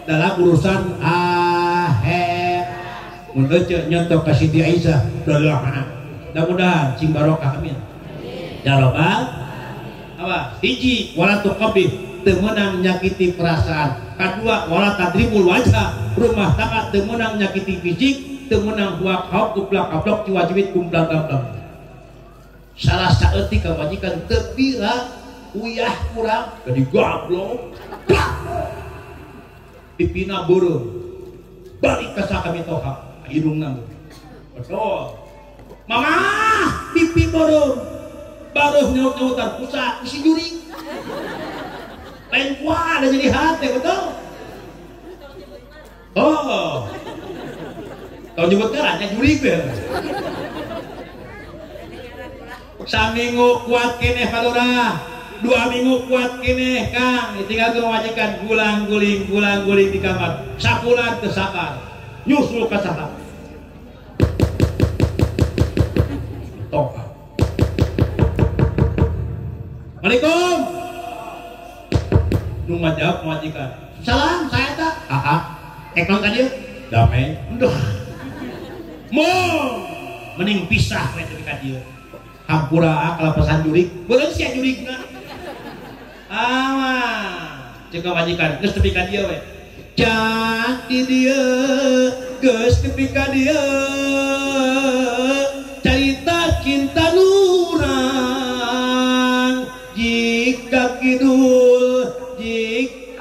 dalam urusan akhir mun cek nyontoh ka Siti Aisyah doa mudah-mudahan sing barokah amin ya robbal apa hiji wala tuqabih teu meunang nyakiti perasaan kadua wala tadribul wajha rumah tangga teu meunang nyakiti fisik teu meunang huak hauk kuplak kaplok ciwajiwit kumplang gamplang salah saeutik kamajikan teu pira uyah kurang jadi goblok pipina beureum balik ka sakami toha hidungna betul mama pipi beureum baruh nyaut-nyautan pusat isi juring lain kuah ada jadi hati betul oh kalau nyebut ngarannya jurik ya saminggu kuat keneh Pak 2 minggu kuat keneh Kang tinggal kewajikan gulang guling di kamar sapulan ke sakar nyusul ke sakar toka Assalamualaikum nu ngajawab majikan salam saya tak aha ekon tadi damai nduh mau mending pisah we teu ka dieu Hampura kalapasan jurik, beureun sia jurigna. Ah, cek majikan geus tepi ka dieu we. Cak di dieu, geus tepi ka dieu. Carita cinta lurang jika kidul jik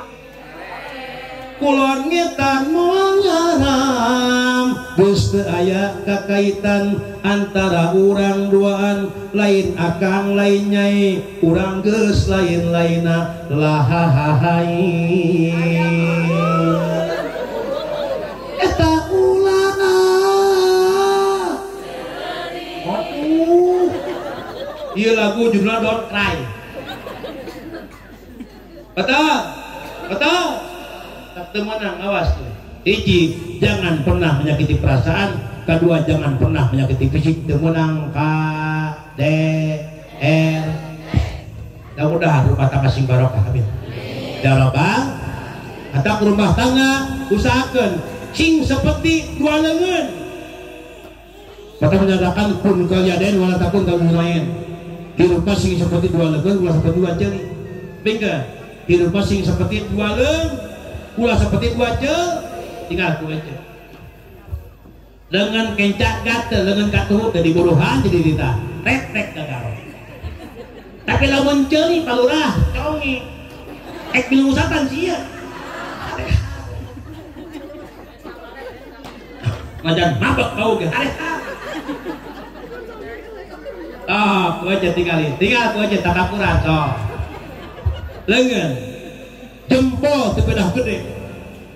kulon ngetan moal nyaram geus teu aya kakaitan antara urang duaan lain akang lain nyai urang geus lain-lainna lahahahai eta ulah. Aduh, ieu lagu judulna Don't Cry. Betul, betul. Tak temenang, awas tuh. Hiji, jangan pernah menyakiti perasaan. Kedua, jangan pernah menyakiti fisik. Temenang K D R. Mudah-mudahan rumah tangga sing barokah, amin. Ya robbal. Atau rumah tangga usahakan sing seperti dua lengan. Kata menyatakan kun kaliaden wala takun kamunain. Hirup sing seperti dua lengan, ulah seperti dua jari. Bingka. Hirup sing seperti dua lengan, ulah seperti dua jari. Tinggal ku aja. Lengan kencak gatel, lengan katuhu tadi buruhan jadi dita. Rek-rek gagaro. Tapi lamun ceuli palurah congi. Ek bilungusatan sia. Majan mabek kau ge. Ah, ku aja tinggalin. Tinggal ku aja takakuran sok. Lengan jempol teu pedah gede.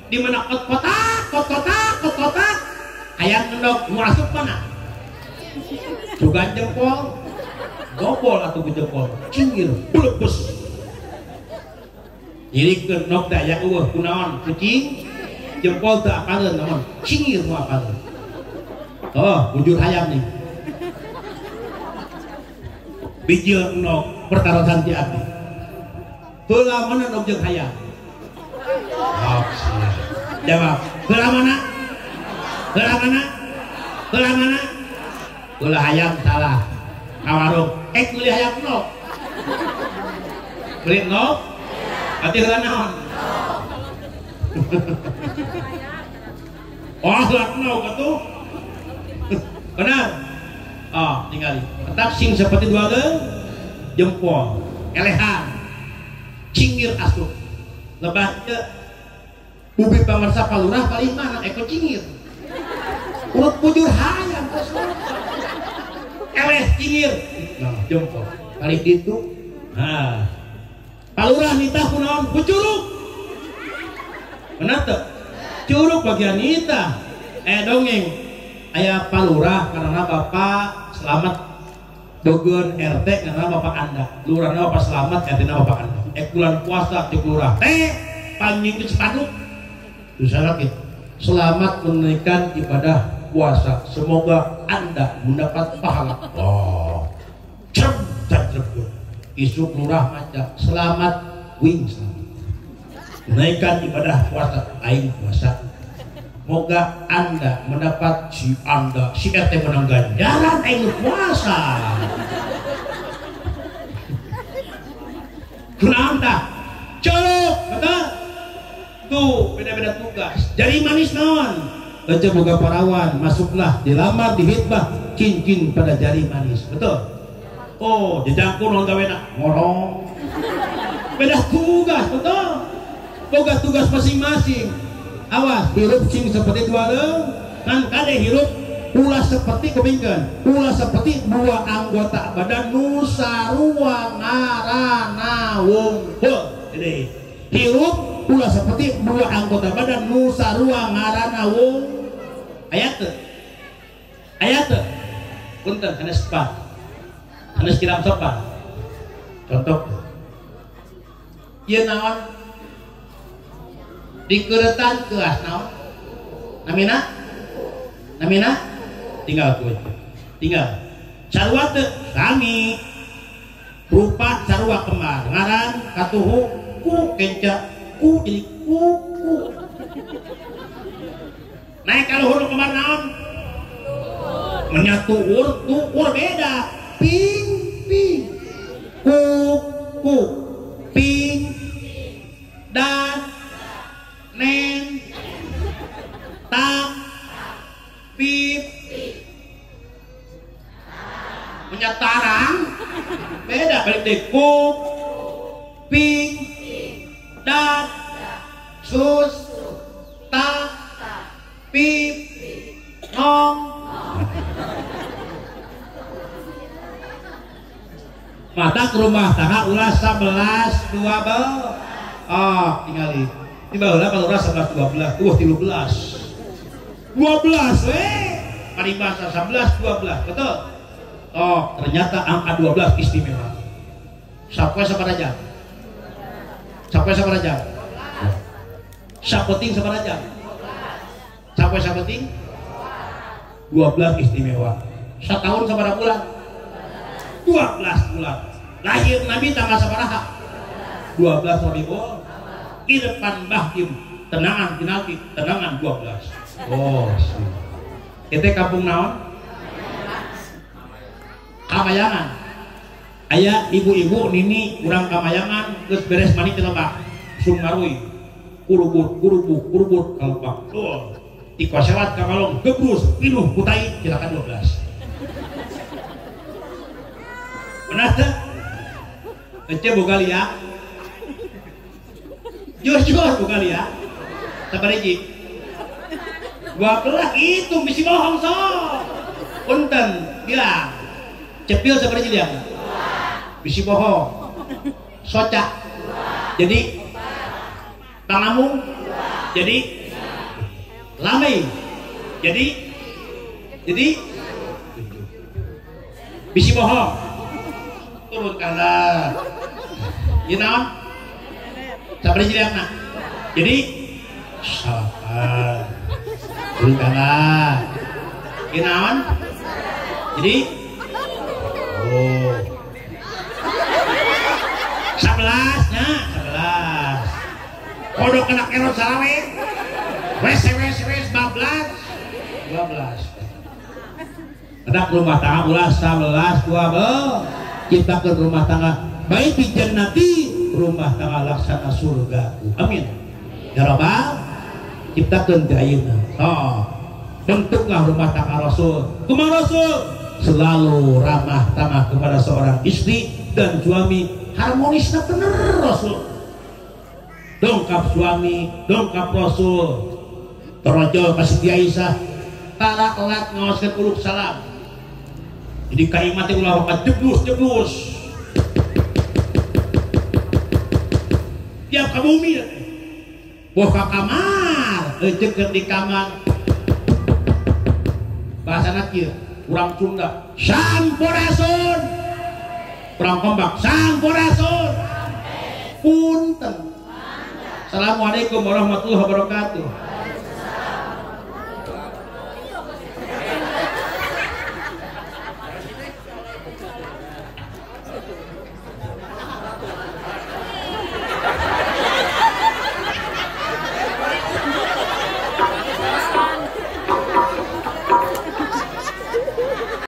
Di mana kot kotak, kot kotak, kot kotak. Hayang endog nu asup mana? Juga jempol. Gobol atuh ku jempol. Cingir, blebes. Nyirikeun nok teh aya eueuh kunaon? Kucing. Jempol teu apaleun naon? Cingir nu apaleun. Oh, bujur hayam nih. Bijil nok pertarosan ti abdi. Heula mana nok jeung hayam? Oh, jawab. Heula mana? Heula mana? Heula mana? Heula hayam salah. Ka warung ek meuli hayam nok. Beli nok? Ati heula naon? Oh, heula nok atuh. Benar. Oh, tinggali. Tetap sing seperti dua jempol, elehan, cingir asup. Lebah teu ubi pangarsa palurah paling mana eko cingir. Urut bujur hayam kos. Eleh cingir. Nah, jempol. Kali ditu. Nah. Palurah nitah kunaon? Ku curug. Benar teu? Curug bagian nitah. Dongeng. Aya palurah karena bapak selamat dogeun RT karena bapak anda lurahna bapak selamat RT na bapak anda bulan puasa di lurah teh panggil ke sepanduk disarakin selamat menunaikan ibadah puasa semoga anda mendapat pahala. Oh, cem dan jebut isuk lurah maca selamat wing selamat menunaikan ibadah puasa aing puasa moga anda mendapat si anda si RT menang ganjaran aing puasa. Kunaon tah? Colok, betul? Tuh, beda-beda tugas. Jari manis naon? Baca boga parawan, masuklah dilamar dihitbah cincin pada jari manis. Betul? Oh, jejangkun naon gawena? Ngorong. Beda tugas, betul? Boga tugas masing-masing. Awas, hirup sing seperti dua leung, kan kade hirup ulah seperti kebingkeun, ulah seperti dua anggota badan nu sarua ngaranna wungkul. Jadi hirup ulah seperti dua anggota badan nu sarua ngaranna wung. Aya teu? Aya teu? Punten sanes pak. Sanes kiram sopan. Contoh. Ieu naon? Dikeretan kelas naon? Namina? Namina? Tinggal ku. Tinggal. Sarua teu sami. Rupa sarua kembar. Ngaran katuhu ku kenca ku jadi ku ku. Naik ka luhur kembar naon? Menyatu ur tu ur beda. Ping ping ku ku ping dan nen tak pip punya tarang beda balik deh ku ping dan sus ta pip nong. Mata ke rumah tangga ulah 11 12. Oh, tinggali. Di baheula kalau ulah 11 12, 13. 12 we. Paribasa 11 12, betul? Oh, ternyata angka 12 istimewa. Sapoe sabaraha jam? Sapoe sabaraha jam? Sapeting sabaraha jam? Sapoe sapeting? 12 istimewa. Setahun sabaraha bulan? 12 bulan. Lahir Nabi tanggal sabaraha? 12 Rabiul. Irfan Bahdim tenangan penalti tenangan 12. Oh, sih. Kita kampung naon? Kamayangan. Aya ibu-ibu nini urang Kamayangan geus beres mandi teh lebak. Sungarui. Kurubut, kurubuk, kurubut ka lebak. Oh, dikosewat ka kalong gebrus pinuh ku tai silakan 12. Benar teh? Ece boga liat. Jujur boga liat. Sabar hiji. 12 itu bisi bohong sok. Punten bilang. Cepil sabar hiji liang. Bisi bohong. Soca. Jadi pangamung. Jadi lamei. Jadi bisi bohong. Turun kanan. Ieu naon? Sabar hiji liangna. Jadi salapan. Turun kanan. Ieu naon? Jadi oh. 11 nya, 11. Kodok kena kerot salawe. Wes wes wes 12. 12. Ada rumah tangga ulah 11 12. Ciptakan rumah tangga baik di jannati, rumah tangga laksana surga. Amin. Ya Rabbal, ciptakan di ayeuna. Oh, bentuklah rumah tangga Rasul. Kumaha Rasul? Selalu ramah tamah kepada seorang istri dan suami, harmonisna bener Rasul. Dongkap suami, dongkap Rasul. Torojol ka Siti Aisyah, talak lat ngaoskeun uluk salam. Jadi kalimat teh ulah wakat jeblus-jeblus. Tiap ka bumi boh ka kamar, ejek di kamar. Bahasana kieu, urang Sunda, sampurasun. Urang Kompak, sampurasun. Punten. Assalamualaikum warahmatullahi wabarakatuh.